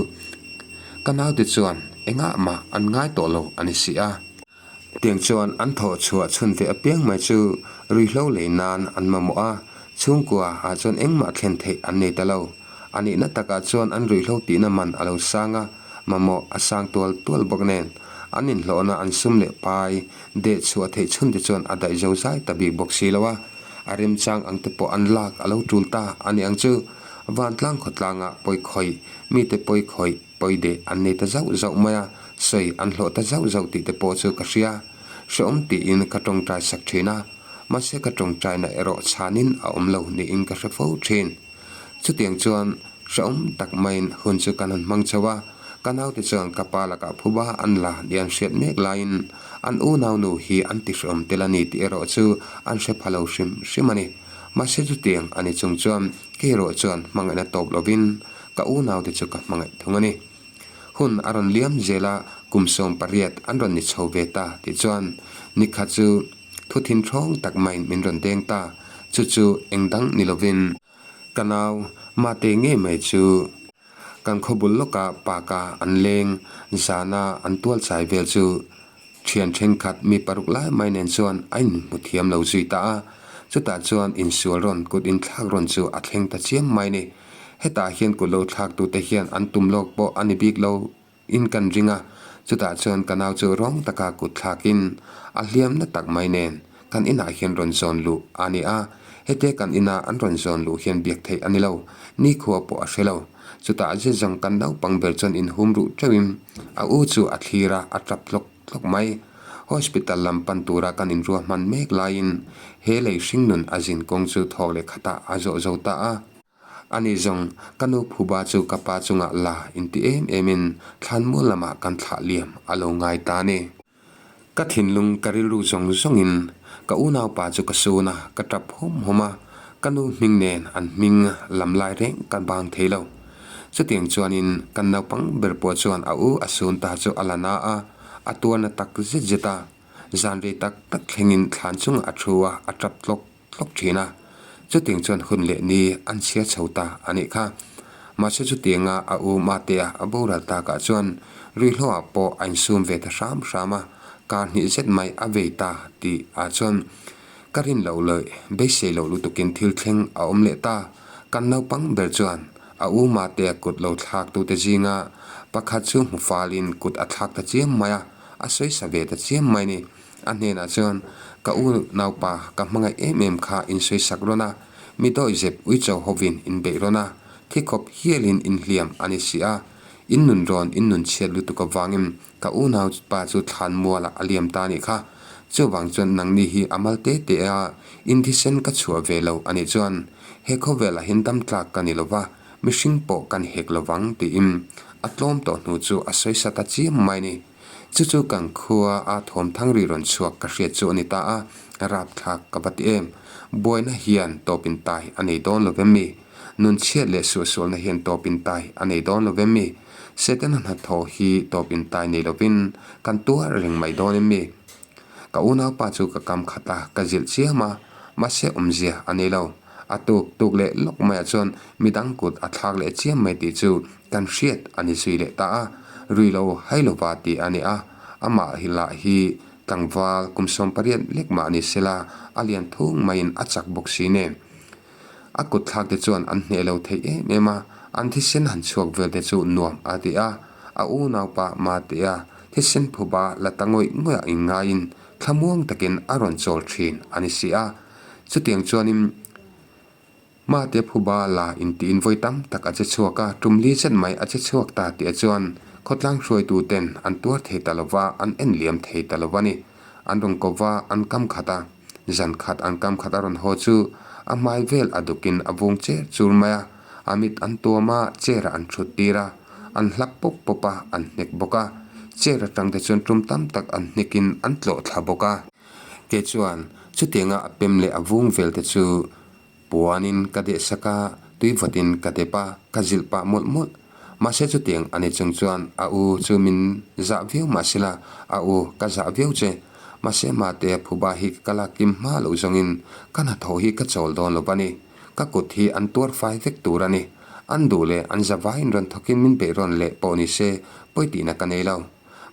ka naute chuan engah mah an ngai tawh lo a ni si a. Tiang chuan an thawh chhuah chhun ve apiang mai chu ruihhlo lei nan an mamawh a, chhungkua ah chuan engmah thlen theih an nei ta lo. A nihna takah chuan an ruihhlo tihna man a lo sang a, mamawh a sang tual tual bawk nen, an inhlawhna an sum leh pai deh chhuah theih chhun te chuan a daih zo zai ta bik bawk si lo a, a remchang ang te pawh an lak a lo tul ta a ni ang chu. Vantlang khawtlangah pawi khawih, mite pawi khawih, pawi deh an nei ta zauh zauh mai a, sawi an hlawh ta zauh zauh tih te pawh chu ka hria. Hrehawm tiin ka tawngtai sak thin a, mahse ka tawngtaina erawh chhanin a awm lo niin ka hre fo thin. Chutiang chuan hrehawm tak maiin hun chu kan han hmang chho a, ka naute chuan ka pa lakah phuba an la tih an hriat mek laiin an unau nu hi an ti hrehawm tel a ni tih erawh chu an hre pha lo hrim hrim a ni. Mahse chutiang a ni chung chuan kei erawh chuan hmangaihna tawp lovin ka unaute chu ka hmangaih thung a ni. Hun a rawn liam zel a, kum 18 an rawn ni chho ve ta tih chuan nikhat chu Thu thinthawng tak maiin min rawn deng ta, chu chu eng dang ni lovin ka nau mate ngei mai chu kan khaw bul lawkah paka an leng zana an tual chai vel chu thian thenkhat mi paruk lai mai nen chuan a inhmu thiam lo zui ta a, chutah chuan insual rawn kut inthlak rawn chu a thleng ta chiam mai ni. Hetah hian kut lo thlaktute hian an tum lawk pawh a ni bik lo. In kan ring a, chutah chuan ka nau chu rawng taka kut thlakin a hliamna tak mai nen kan inah hian rawn zawn luh a ni a, hetia kan ina an rawn zawn luh hian biak theih a ni lo, nikhua pawh a hre lo. Chutah zet zawng kan naupang ber chuan inhum ruh teuhin a u chu a thlir a, a tap tlawk tlawk mai. Hospital lam pan tura kan inruahman mek laiin he lei hringnun a zin kawng chu thawk leh khatah a zawh zo ta a. Ani zawng, ka nu phuba chu ka pa chungah la inti em emin thlanmual lamah kan thlah liam a lo ngai ta a ni. Ka thinlung ka rilru zawng zawngin ka unaupa chu ka sun a, ka tap hawm hawm a, ka nu hming nen an hming lam lai reng ka bang thei lo. Chutiang chuanin kan naupang ber pawh chuan a u a sun ta chu a la na a, a tuarna tak zet zet a, zan rei tak tak thlengin thlan chungah a thu a, a tap tlawk tlawk thin a, chutiang chuan hun leh ni an chhiar chho ta a nih kha. Mahse chutianga a u Matea a boral takah chuan ruihhlawhah pawh a insum ve ta hram hram a, kar hnih zet mai a vei ta tih ah chuan ka rin loh leh beisei loh lutukin thil thleng a awm leh ta. Kan naupang ber chuan a u Matea kut lo thlak tute zinga pakhat chu hmu falin kut a thlak ta chiam mai a, a sawisa ve ta chiam mai ni. A hnenah chuan, Ka u naupa, ka hmangaih em em kha insawisak rawn a, mi dawihzep uicho hovin inbeih rawn a, thi khawp hialin inhliam a ni si a. In nun rawn in nun chhiat lutuk avangin ka unau pa chu thlan mualah a liam ta a nih kha. Chuvang chuan nangni hi a mal te te a, in thisen ka chhuah ve lo a nih chuan he khawvelah hian dam tlak ka ni lo va, mihring pawh ka ni hek lo vang tiin a tlawm tawh hnu chu a sawi sa ta chiam mai a ni. Chu chu kan khua a thawm thang ri rawn chhuak ka hriat chu a ni ta a, rapthlak ka va ti em. Buaina hian tawpin tai a nei dawn lo vem mi? Nun chhiat leh suahsualna hian tawpin tai a nei dawn lo vem mi? Setana hnathawh hi tawpin tai nei lovin kan tuar reng mai dawn em mi? Ka unaupa chu ka kam khat a, ka zilh chiam a, mahse awmzia a nei lo. A tuk tuk leh lawk maiah chuan midang kut a thlak leh chiam mai tih chu kan hriat a ni zui leh ta a, rui lo hai lova tih a ni a, amah hi lah hi tlangval kum 18 lek mah ni sela a lian thung maiin a chak bawk si nen. A kut thlak te chuan an hneh lo thei em em a, an thisen han chhuak vel te chu nuam a ti a, a unaupa Matea thisen phuba la ta ngawih ngawih a inngaiin thlamuang takin a rawn chawl thin a ni si a. Chutiang chuanin Matea phuba la intiin vawi tam tak a che chhuak a, tum li zet mai a che chhuak ta tih a chuan khawtlang hruaitu ten an tuar thei ta lova, an en liam thei ta lova ni. An rawn ko va, an kam khat a. Zan khat an kam khat a rawn haw chu a hmai vel a dukin a vung cher chur mai a, a mit an tuam a, chair ah an thut tir a, an hlap pawp pawp a, an hnek bawk a, chair atang te chuan tum tam tak an hnekin an tlawh thla bawk a. Kei chuan chutianga a pem leh a vung vel te chu Puanin ka dehsak a, tui vatin ka dep a, ka zilh pah mawlh mawlh. Mahse chutiang a ni chung chuan a u chu min zah viau mahsela a u ka zah viau che. Mahse Matea phuba hi ka lak kim hma loh zawngin ka hnathawh hi ka chawl dawn lo va ni. Ka kut hi an tuar fai vek tur a ni. An duh leh an zavaiin rawn thawkin min beih rawn leh pawh ni se pawi tihna ka nei lo.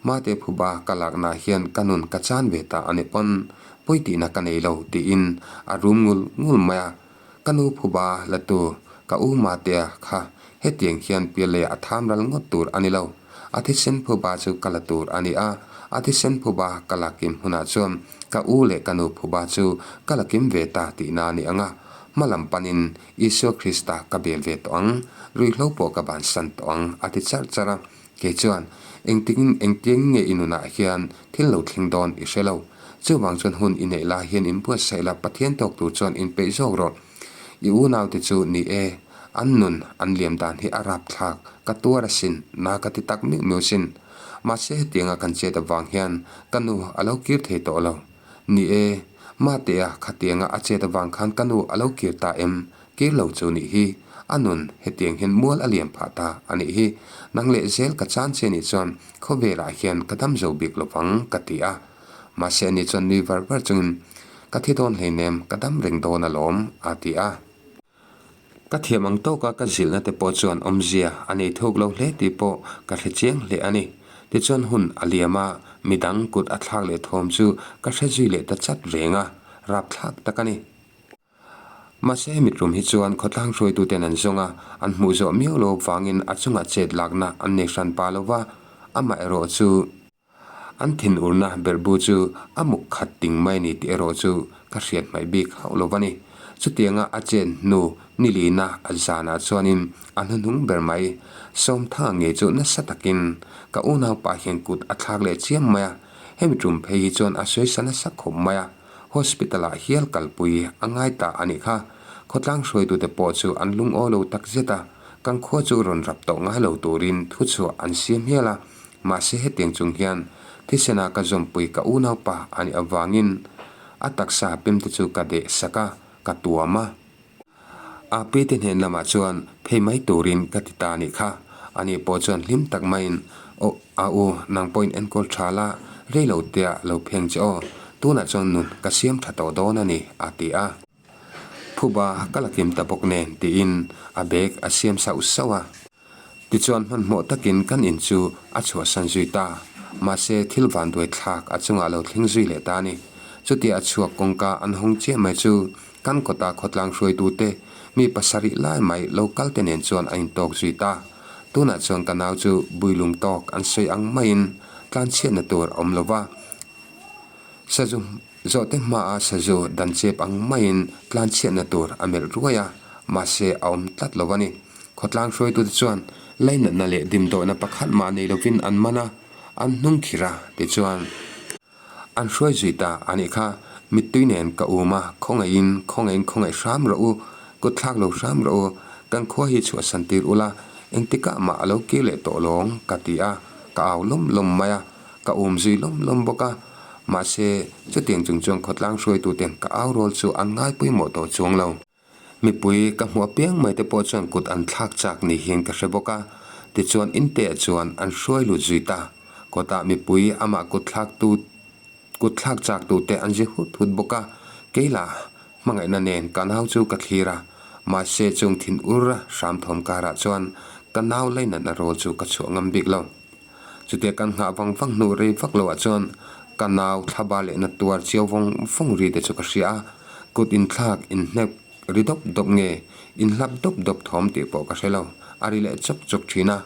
Mate phuba ka lakna hian ka nun ka chan ve ta a ni pawn pawi tihna ka nei lo tiin a rum ngul ngul mai a. Ka nu phuba la tu ka u Matea kha hetiang hian pialei a tham ral ngawt tur a ni lo. A thisen phuba chu ka la tur a ni a, a thisen phuba ka la kim hunah chuan ka u leh ka nu phuba chu ka la kim ve ta tihna a ni ang a. Hma lam panin Isua Krista ka bel ve tawh ang, ruihhlo pawh ka bansan tawh ang a ti charh charh a. Kei chuan, Engtikin engtiang nge i nunah hian thil lo thleng dawn i hre lo. Chuvang chuan hun i neih lai hian inbuatsaih la, Pathian tawk tur chuan inpeih zawk rawh. I unaute chu ni e, an nun an liam dan hi a rapthlak, ka tuar asin, na ka ti tak miuh miuh sin. Mahse hetianga kan chet avang hian ka nu a lo kir thei tawh lo. Ni e, Matea khatianga a chet avang khan ka nu a lo kir ta em? Kir lo chu nih hi, a nun hetiang hian mual a liam phah ta a nih hi. Nang leh zel ka chan che nih chuan khawvelah hian ka dam zo bik lo vang ka ti a. Mahse ani chuan nui var var chungin, Ka thi dawn hleinem, ka dam reng dawn alawm a ti a. Ka thiam ang tawka ka zilhna te pawh chuan awmzia a nei thuk lo hle tih pawh ka hre chiang hle a ni. Tichuan hun a liam a, midang kut a thlak leh thawm chu ka hre zui leh ta chat reng a, rapthlak tak a ni. Mahse hemi tum hi chuan khawtlang hruaituten an zawng a, an hmuh zawh miau lo vangin a chungah chet lakna an nei hran pa lo va, amaherawh chu an thinurna berhbu chu a muk khat ting mai ni tih erawh chu ka hriat hmaih bik hauh lo va ni. Chutianga a chet hnu nilina a zanah chuanin a hnuhnung ber mai Sawmthanga ngei chu nasa takin ka unaupa hian kut a thlak leh chiam mai a, hemi tum phei hi chuan a sawi sa nasa khawp mai a. Hospital ah hial kalpui a ngai ta a nih kha. Khawtlang hruaitute pawh chu an lungaw lo tak zet a, kan khua chu rawn rap tawh ngai lo turin thuchhuah an siam hial a. Mahse hetiang chung hian thisena ka zawmpui ka unaupa a nih avangin a taksa pemte chu ka deh sak a, ka tuam a. A pite hnen lamah chuan phei mai turin ka ti ta a nih kha. Ani pawh chuan hlim tak maiin, Aw, a u, nang pawhin enkawl tha la, rei lo tea lo pheng che aw, tunah chuan nun ka siam tha tawh dawn a ni, a ti a. Phuba ka la kim ta bawk nen, tiin a bag a siam sauh sauh a. Tichuan hmanhmawh takin kan in chu a chhuahsan zui ta. Mahse thil vanduai thlak a chungah lo thleng zui leh ta a ni. Chutia a chhuak kawngka an hawng chiah mai chu kan kawta khawtlang hruaitute mi pasarih lai mai lo kal te nen chuan a intawk zui ta. Tunah chuan ka nau chu builung tawk an sawi ang maiin tlanchhiatna tur a awm lo va. Sazu Zawhte hmaah sazu dan chep ang maiin tlanchhiatna tur a melh ruai a, mahse a awm tlat lo a ni. Khawtlang hruaitute chuan Lainatna leh dimdawhna pakhat mah nei lovin an man a, an hnung khir a, tichuan an hruai zui ta a nih kha. Mittui nen ka um a, khawngaihin, khawngaihin khawngaih hram rawh u, kut thlak lo hram rawh u, kan khua hi chhuahsan tir ula, engtikah mah a lo kir leh tawh lawng, ka ti a, ka au lawm lawm mai a, ka um zui lawm lawm bawk a. Mahse, chutiang chung chuan khawtlang hruaituten ka au rawl chu an ngai pawimawh tawh chuang lo. Mipui ka hmuh apiang mai te pawh chuan kut an thlak chak ni hian ka hre bawk a, tichuan inteah chuan an hruai lut zui ta. Kawtah mipui amah kut thlak tu kut thlak chak tu te an zi hut hut bawk a, kei lah hmangaihna nen ka nau chu ka thlir a, mahse chung thin ur hram thawm karah chuan ka nau lainatna rawl chu ka chhuah ngam bik lo. Chutia kan nghah vang vang hnu rei vak loah chuan ka nau thlaba lehna tuar chiau vawng vawng ri te chu ka hria a, kut inthlak inhnek ri dawp dawp nge inhlap dawp dawp thawm tih pawh ka hre lo, a ri leh chawk chawk thin a,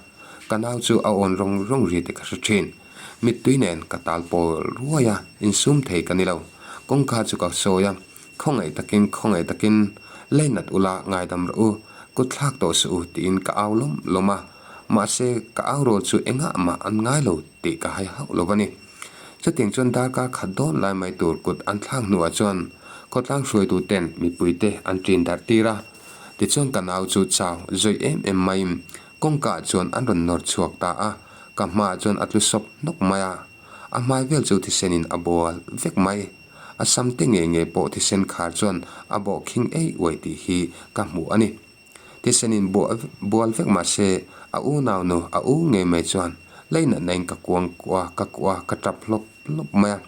ka nau chu a awn rawng rawng ri te ka hre thin. Mittui nen ka tal pawl ruai a, insum thei ka ni lo. Kawngka chu ka sawi a, khawngaih takin khawngaih takin leinat ula ngaidam rawh u, kut thlak tawh suh u tiin ka au lawm lawm a. Mahse, ka au rawl chu engah mah an ngai lo tih ka hai hauh lo a ni. Chutiang chuan darkar khat dawn lai mai tur kut an thlak hnuah chuan khawtlang hruaitu ten mipuite an ṭin darh tir a. Tichuan ka nau chu chau zawih em em maiin kawngkaah chuan an rawn nawr chhuak ta a, ka hmaah chuan a tlu sawp hnawk mai a. A hmai vel chu thisenin a bual vek mai. A sam te ngei ngei pawh thisen khar chuan a bawh khing ei uai tih hi ka hmuh a ni. Tisenin bual vek mah se, a unau nu a u ngei mai chuan leinatna in ka kuang kuah a, ka kuah a, ka tap hlawp hlawp mai a.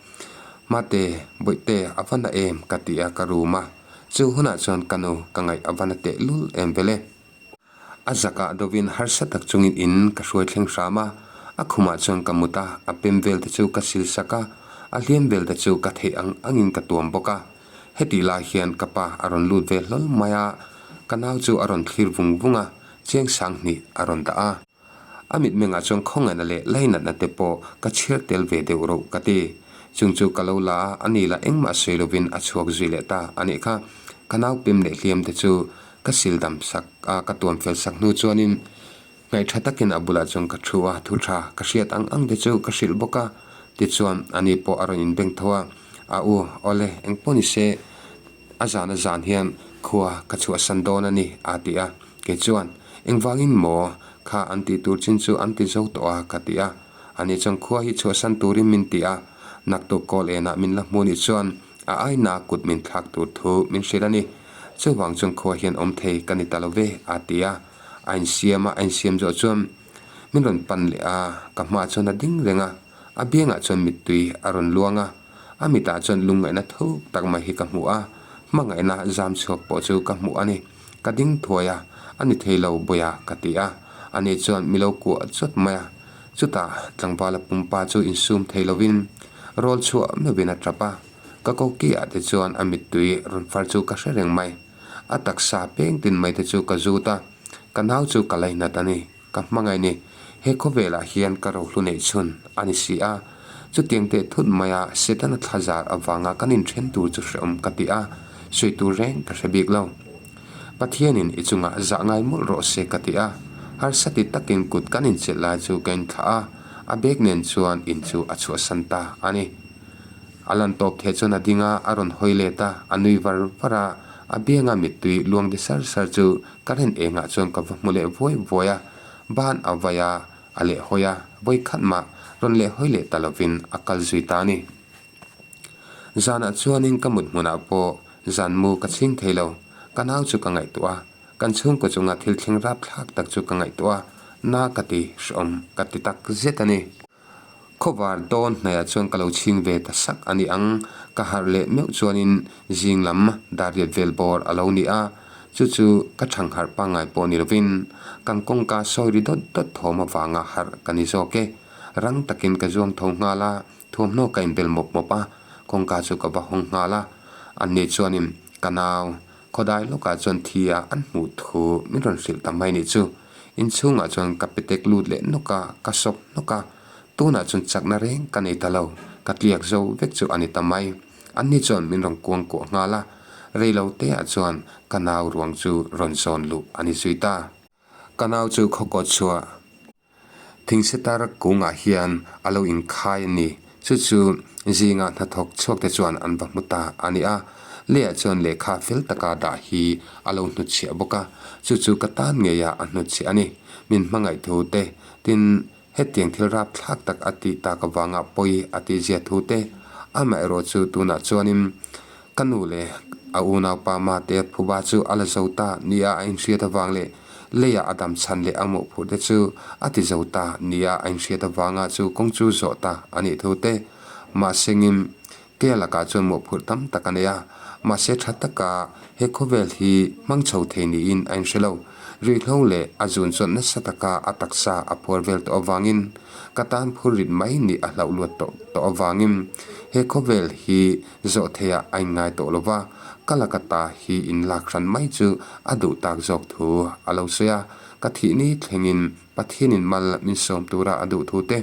Mate, Bawihte, a va na em? ka ti a, ka rum a. Chu hunah chuan ka nu ka ngaih a va na teh lul em vele. A zakah dovin harsa tak chungin in ka hruai thleng hram a, a khumah chuan ka mut a, a pem vel te chu ka sil sak a, a hliam vel te chu ka theih ang angin ka tuam bawk a. Hetih lai hian ka pa a rawn lut ve hlawl mai a, ka nau chu a rawn thlir vung vung a, chiang sang hnih a rawn dah a. A mitmengah chuan khawngaihna leh lainatna te pawh ka chhiar tel ve deuh rauh ka ti. Chung chu ka lo la a, a ni lah engmah sawi lovin a chhuak zui leh ta a nih kha. Ka nau pem leh hliam te chu ka sil dam sak a, ka tuam fel sak hnu chuanin Ngaihṭha takin a bulah chuan ka thu a, thu ṭha ka hriat ang ang te chu ka hrilh bawk a, tichuan ani pawh a rawn inbeng tho a, A u, awle, engpawh ni se, a zan a zan hian khua ka chhuahsan dawn a ni, a ti a, kei chuan, Engvangin maw, kha an tih tur chin chu an ti zo tawh a, ka ti a, ani chuan khua hi chhuahsan turin min ti a, naktuk kawl enah min la hmu nih chuan a aina kut min thlak tur thu min hrilh a ni, chuvang chuan khua hian awm thei ka ni ta lo ve, a ti a. A insiam a, a insiam zawh chuan min rawn pan leh a, ka hmaah chuan a ding reng a, a biangah chuan mittui a rawn luang a, a mitah chuan lungngaihna thuk tak mai hi ka hmu a, hmangaihna zam chhuak pawh chu ka hmuh a ni. Ka ding thuai a, a ni thei lo bawiha ka ti a, ani chuan mi lo kuah chawt mai a, chutah tlangvala pumpa chu insum thei lovin rawl chhuah meuhin a tap a, ka koki ah te chuan a mittui rawn far chu ka hre reng mai. A taksa peng tin mai te chu ka zut a, ka nau chu ka lainat a ni, ka hmangaih ni. He khawvelah hian ka rohlu neih chhun a ni si a, chutiang teh thut maia Setana thla zar avanga kan inthen tur chu hrehawm ka ti a, sawi tur reng ka hre bik lo. Pathianin i chungah zah ngai mawlh rawh se ka ti a, harsa ti takin kut kan inchelh lai chu ka inthlah a, a bag nen chuan in chu a chhuahsan ta a ni. A lan tawp theh chuan a ding a, a rawn hawi let a, a nui var var a, a bianga mittui luang de sar sar chu ka ren engah chuan ka va hmu leh vuai vuai a, ban a vai a, a leh hawi a, vawi khat mah rawn leh hawi leh ta lovin a kal zui ta a ni. Zanah chuanin ka mut hmunah pawh zan mu ka chhing thei lo, ka nau chu ka ngaihtuah a, kan chhungkaw chunga thil thleng rapthlak tak chu ka ngaihtuah a, na ka ti hrehawm ka ti tak zet a ni. Khawvar dawn hnaihah chuan ka lo chhing ve ta sak a ni ang. Ka harh leh meuh chuanin zing lam darriat vel bawr a lo ni a, chu chu ka thang harh pangngai pawh ni lovin kan kawngka sawi ri dawt dawt thawm avanga harh ka ni zawk e. Rang takin ka zuang tho nghal a, thuamhnaw ka inbel mawp mawp a, kawngka chu ka va hawng nghal a. Anni chuanin ka nau Khawdai lawkah chuan thi a an hmuh thu min rawn hrilh ta mai nih chu. Inchhungah chuan ka petek lut leh nawk a, ka sawp hnawk a. Tunah chuan chakna reng ka nei ta lo, ka tliak zo vek chu a ni ta mai. Anni chuan min rawn kuang kuah nghal a, rei lo te ah chuan ka nau ruang chu rawn zawn luh a ni zui ta. Ka nau chu khawkawt chhuah. Thingsetar kungah hian a lo inkhai a ni. Chu chu zinga hnathawk chhuak te chuan an va hmu ta a ni a. Leiah chuan lehkha fel taka dah hi a lo hnutchhiah bawk a, chu chu ka tan ngeia a hnutchhiah a ni. Min hmangaih thu te, tin, hetiang thil rapthlak tak a tih tak avanga pawi a tihzia thu te, amaherawh chu tunah chuanin ka nu leh a unaupa Mate phuba chu a la zo ta nia a inhriat avang leh leiah a dam chhan leh a mawhphurh te chu a ti zo ta nia a inhriat avanga chu kawng chu zawh ta a nih thu te, mahsengin Ke lakah chuan mawhphurh tam tak a nei a, mahse tha taka he khawvel hi hmang chho thei niin a inhre lo. Ruihhlo leh a zun chuan nasa taka a taksa a phuar vel tawh avangin ka tan phur rit mai nih a hlauh luat tawh tawh avangin he khawvel hi zawh theiah a inngai tawh lo va, ka laka ta hi inlak hran mai chu a duh tak zawk thu a lo sawi a, ka thih ni thlengin Pathianin mal min sawm tura a duh thu te,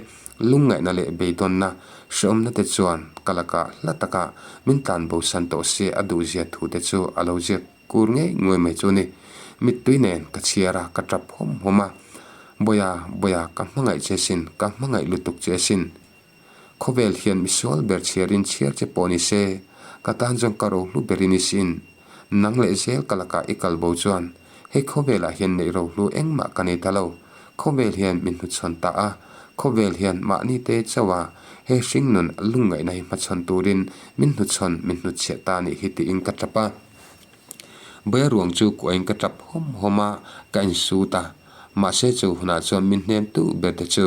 lungngaihna leh beidawnna hrehawmna te chuan ka lakah hla taka min tlan bosan tawh se a duhzia thu te chu a lo ziak kur ngei nguai mai chu ni. Mittui nen ka chhiar a, ka tap hawm hawm a. Bawiha, Bawiha, ka hmangaih che sin, ka hmangaih lutuk che sin. Khawvel hian misual ber chhiarin chhiar che pawh ni se, ka tan chuan ka rohlu berin i sin. Nang leh zel ka lakah i kal bo chuan hei khawvelah hian neih rohlu engmah ka nei ta lo. Khawvel hian min hnuchhawn ta a, khawvel hian mahni te chauha he hringnun lungngaihna hi hmachhawn turin min hnuchhawn min hnutchhiah ta nih hi tiin ka tap a. Bawiha ruang chu kuahin ka tap hawm hawm a, ka insut a. Mahse chu hunah chuan min hnem tu ber te chu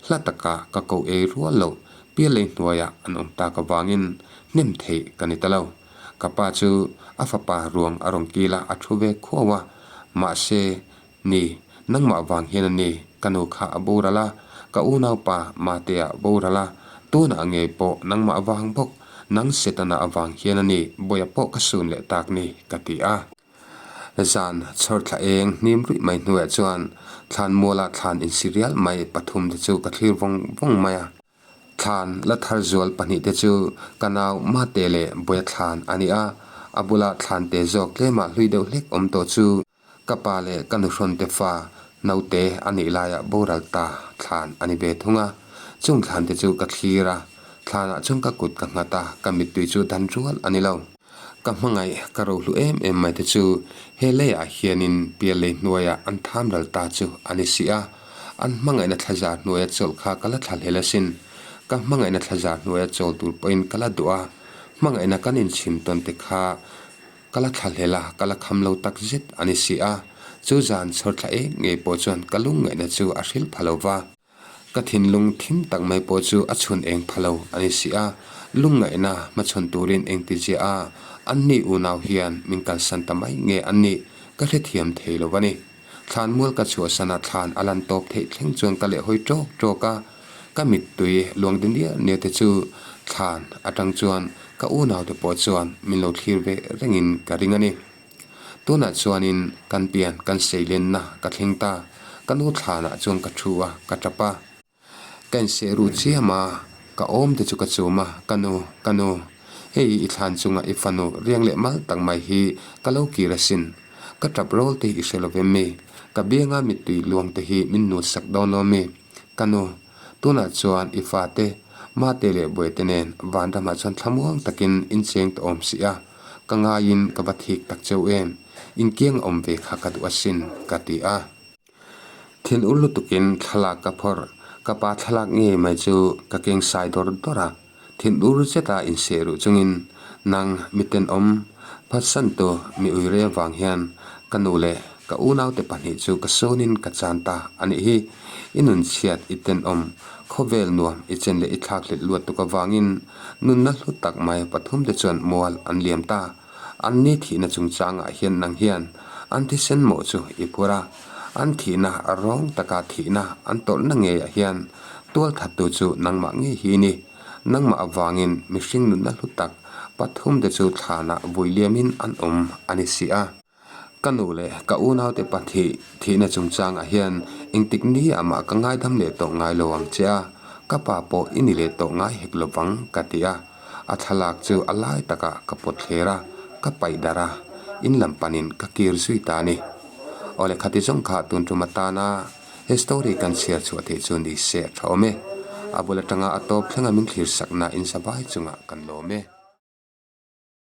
hla taka ka ko ei rual loh pialei hnuaiah an awm tak avangin hnem theih ka ni ta lo. Ka pa chu a fapa ruang a rawn kil a, a thu ve khuau a. Mahse, ni, nangmah vang hian a ni, ka nu kha a boral a, ka unaupa Matea boral a, tunah ngei pawh nangmah vang bawk, nang Setana avang hian a ni, bawiha pawh ka sun leh tak ni, ka ti a. Zan chhawr thla eng hnim ruih mai hnuaiah chuan thlan muala thlan insirial mai pathum te chu ka thlir vawng vawng mai a. Thlan la thar zual pahnih te chu ka nau Mate leh Bawiha thlan a ni a, a bula thlan te zawk tlemah hlui deuh hlek awm tawh chu ka pa leh ka nuhrawn te fa naute a nih laiah boral ta thlan a ni ve thung a. Chung thlan te chu ka thlir a, thlanah chuan ka kut ka nghat a, ka mittui chu dan rual a ni lo. Ka hmangaih ka rohlu em em mai te chu he leiah hianin pial lei hnuaiah an tham ral ta chu a ni si a, an hmangaihna thlazar hnuaia chawlh kha ka la thla hlel asin. Ka hmangaihna thlazar hnuaia chawl tur pawhin ka la duh a, hmangaihna kan inchhim tawn te kha ka la thla hlel a, ka la kham lo tak zet a ni si a. Chu zan chhawr thla eng ngei pawh chuan ka lungngaihna chu a hrilh pha lo va. Ka thinlung thim tak mai pawh chu a chhun eng pha lo a ni si a, lungngaihna hmachhawn turin engti ziah a, anni unau hian min kalsan ta mai nge an nih ka hrethiam thei lo a ni. Thlanmual ka chhuahsan a thlan a lan tawp theih thleng chuan ka lehhawi ṭawk ṭawk a, ka mittui luang di nial nial te chu thlan aṭang chuan ka unaute pawh chuan min lo thlir ve rengin ka ring a ni. Tunah chuanin kan pian kan seilenna ka thleng ta, ka nu thlanah chuan ka thu a, ka tap a. Ka inseh ruh chiam a, ka awm te chu ka chum a, ka nu, ka nu, hei i thlan chunga i fanu riang leh mal tak mai hi ka lo kir asin, ka tap rawl te hi i hre lo vem mi, ka bianga mittui luang te hi min nul sak dawn lo mi, ka nu, tunah chuan i fate, mate leh buaite nen vanramah chuan thlamuang takin incheng tawh awm si a. Ka ngaiin ka va thik tak cheu em, inkiang awm ve kha ka duh asin, ka ti a. Thin ur lutukin thlalak ka phawrh, ka pa thlalak ngei mai chu ka keng sai dawr dawr a. Thin ur zeta inseh ruh chungin, Nang mitenawm, phatsantu mi uire vang hian ka nu leh ka unaute pahnih chu ka sawnin ka chan ta a nih hi. I nunchhiat i tenawm, khawvel nuam i chen leh i thlakhlelh luat tuk avangin Nunna hlu tak mai pathumte chuan mual an liam ta. Anni thihna chungchangah hian nang hian an thisen mawh chu i phur a. An thihna rawng taka thihna an tawlhna ngeiah hian tualthattu chu nangmah ngei hi i ni. Nangmah avangin mihring nunna hlu tak pathumte chu thlanah vui liamin an awm a ni si a. Ka nu leh ka unaute pathih thihna chungchangah hian engtik ni ah mah ka ngaidam leh tawh ngai lo ang che a, ka pa pawh i ni leh tawh ngai hek lo vang ka ti a. A thlalak chu a lai takah ka pawt thler a, ka paih darh a, in lam panin ka kir zui ta a ni. Awle khati zawng kha tun tum atana. He story kan chhiar chhuah theih chu ni se a tha awm e. A bul atanga a tawp thlenga min thlir sakna in savai chungah kan lawm e.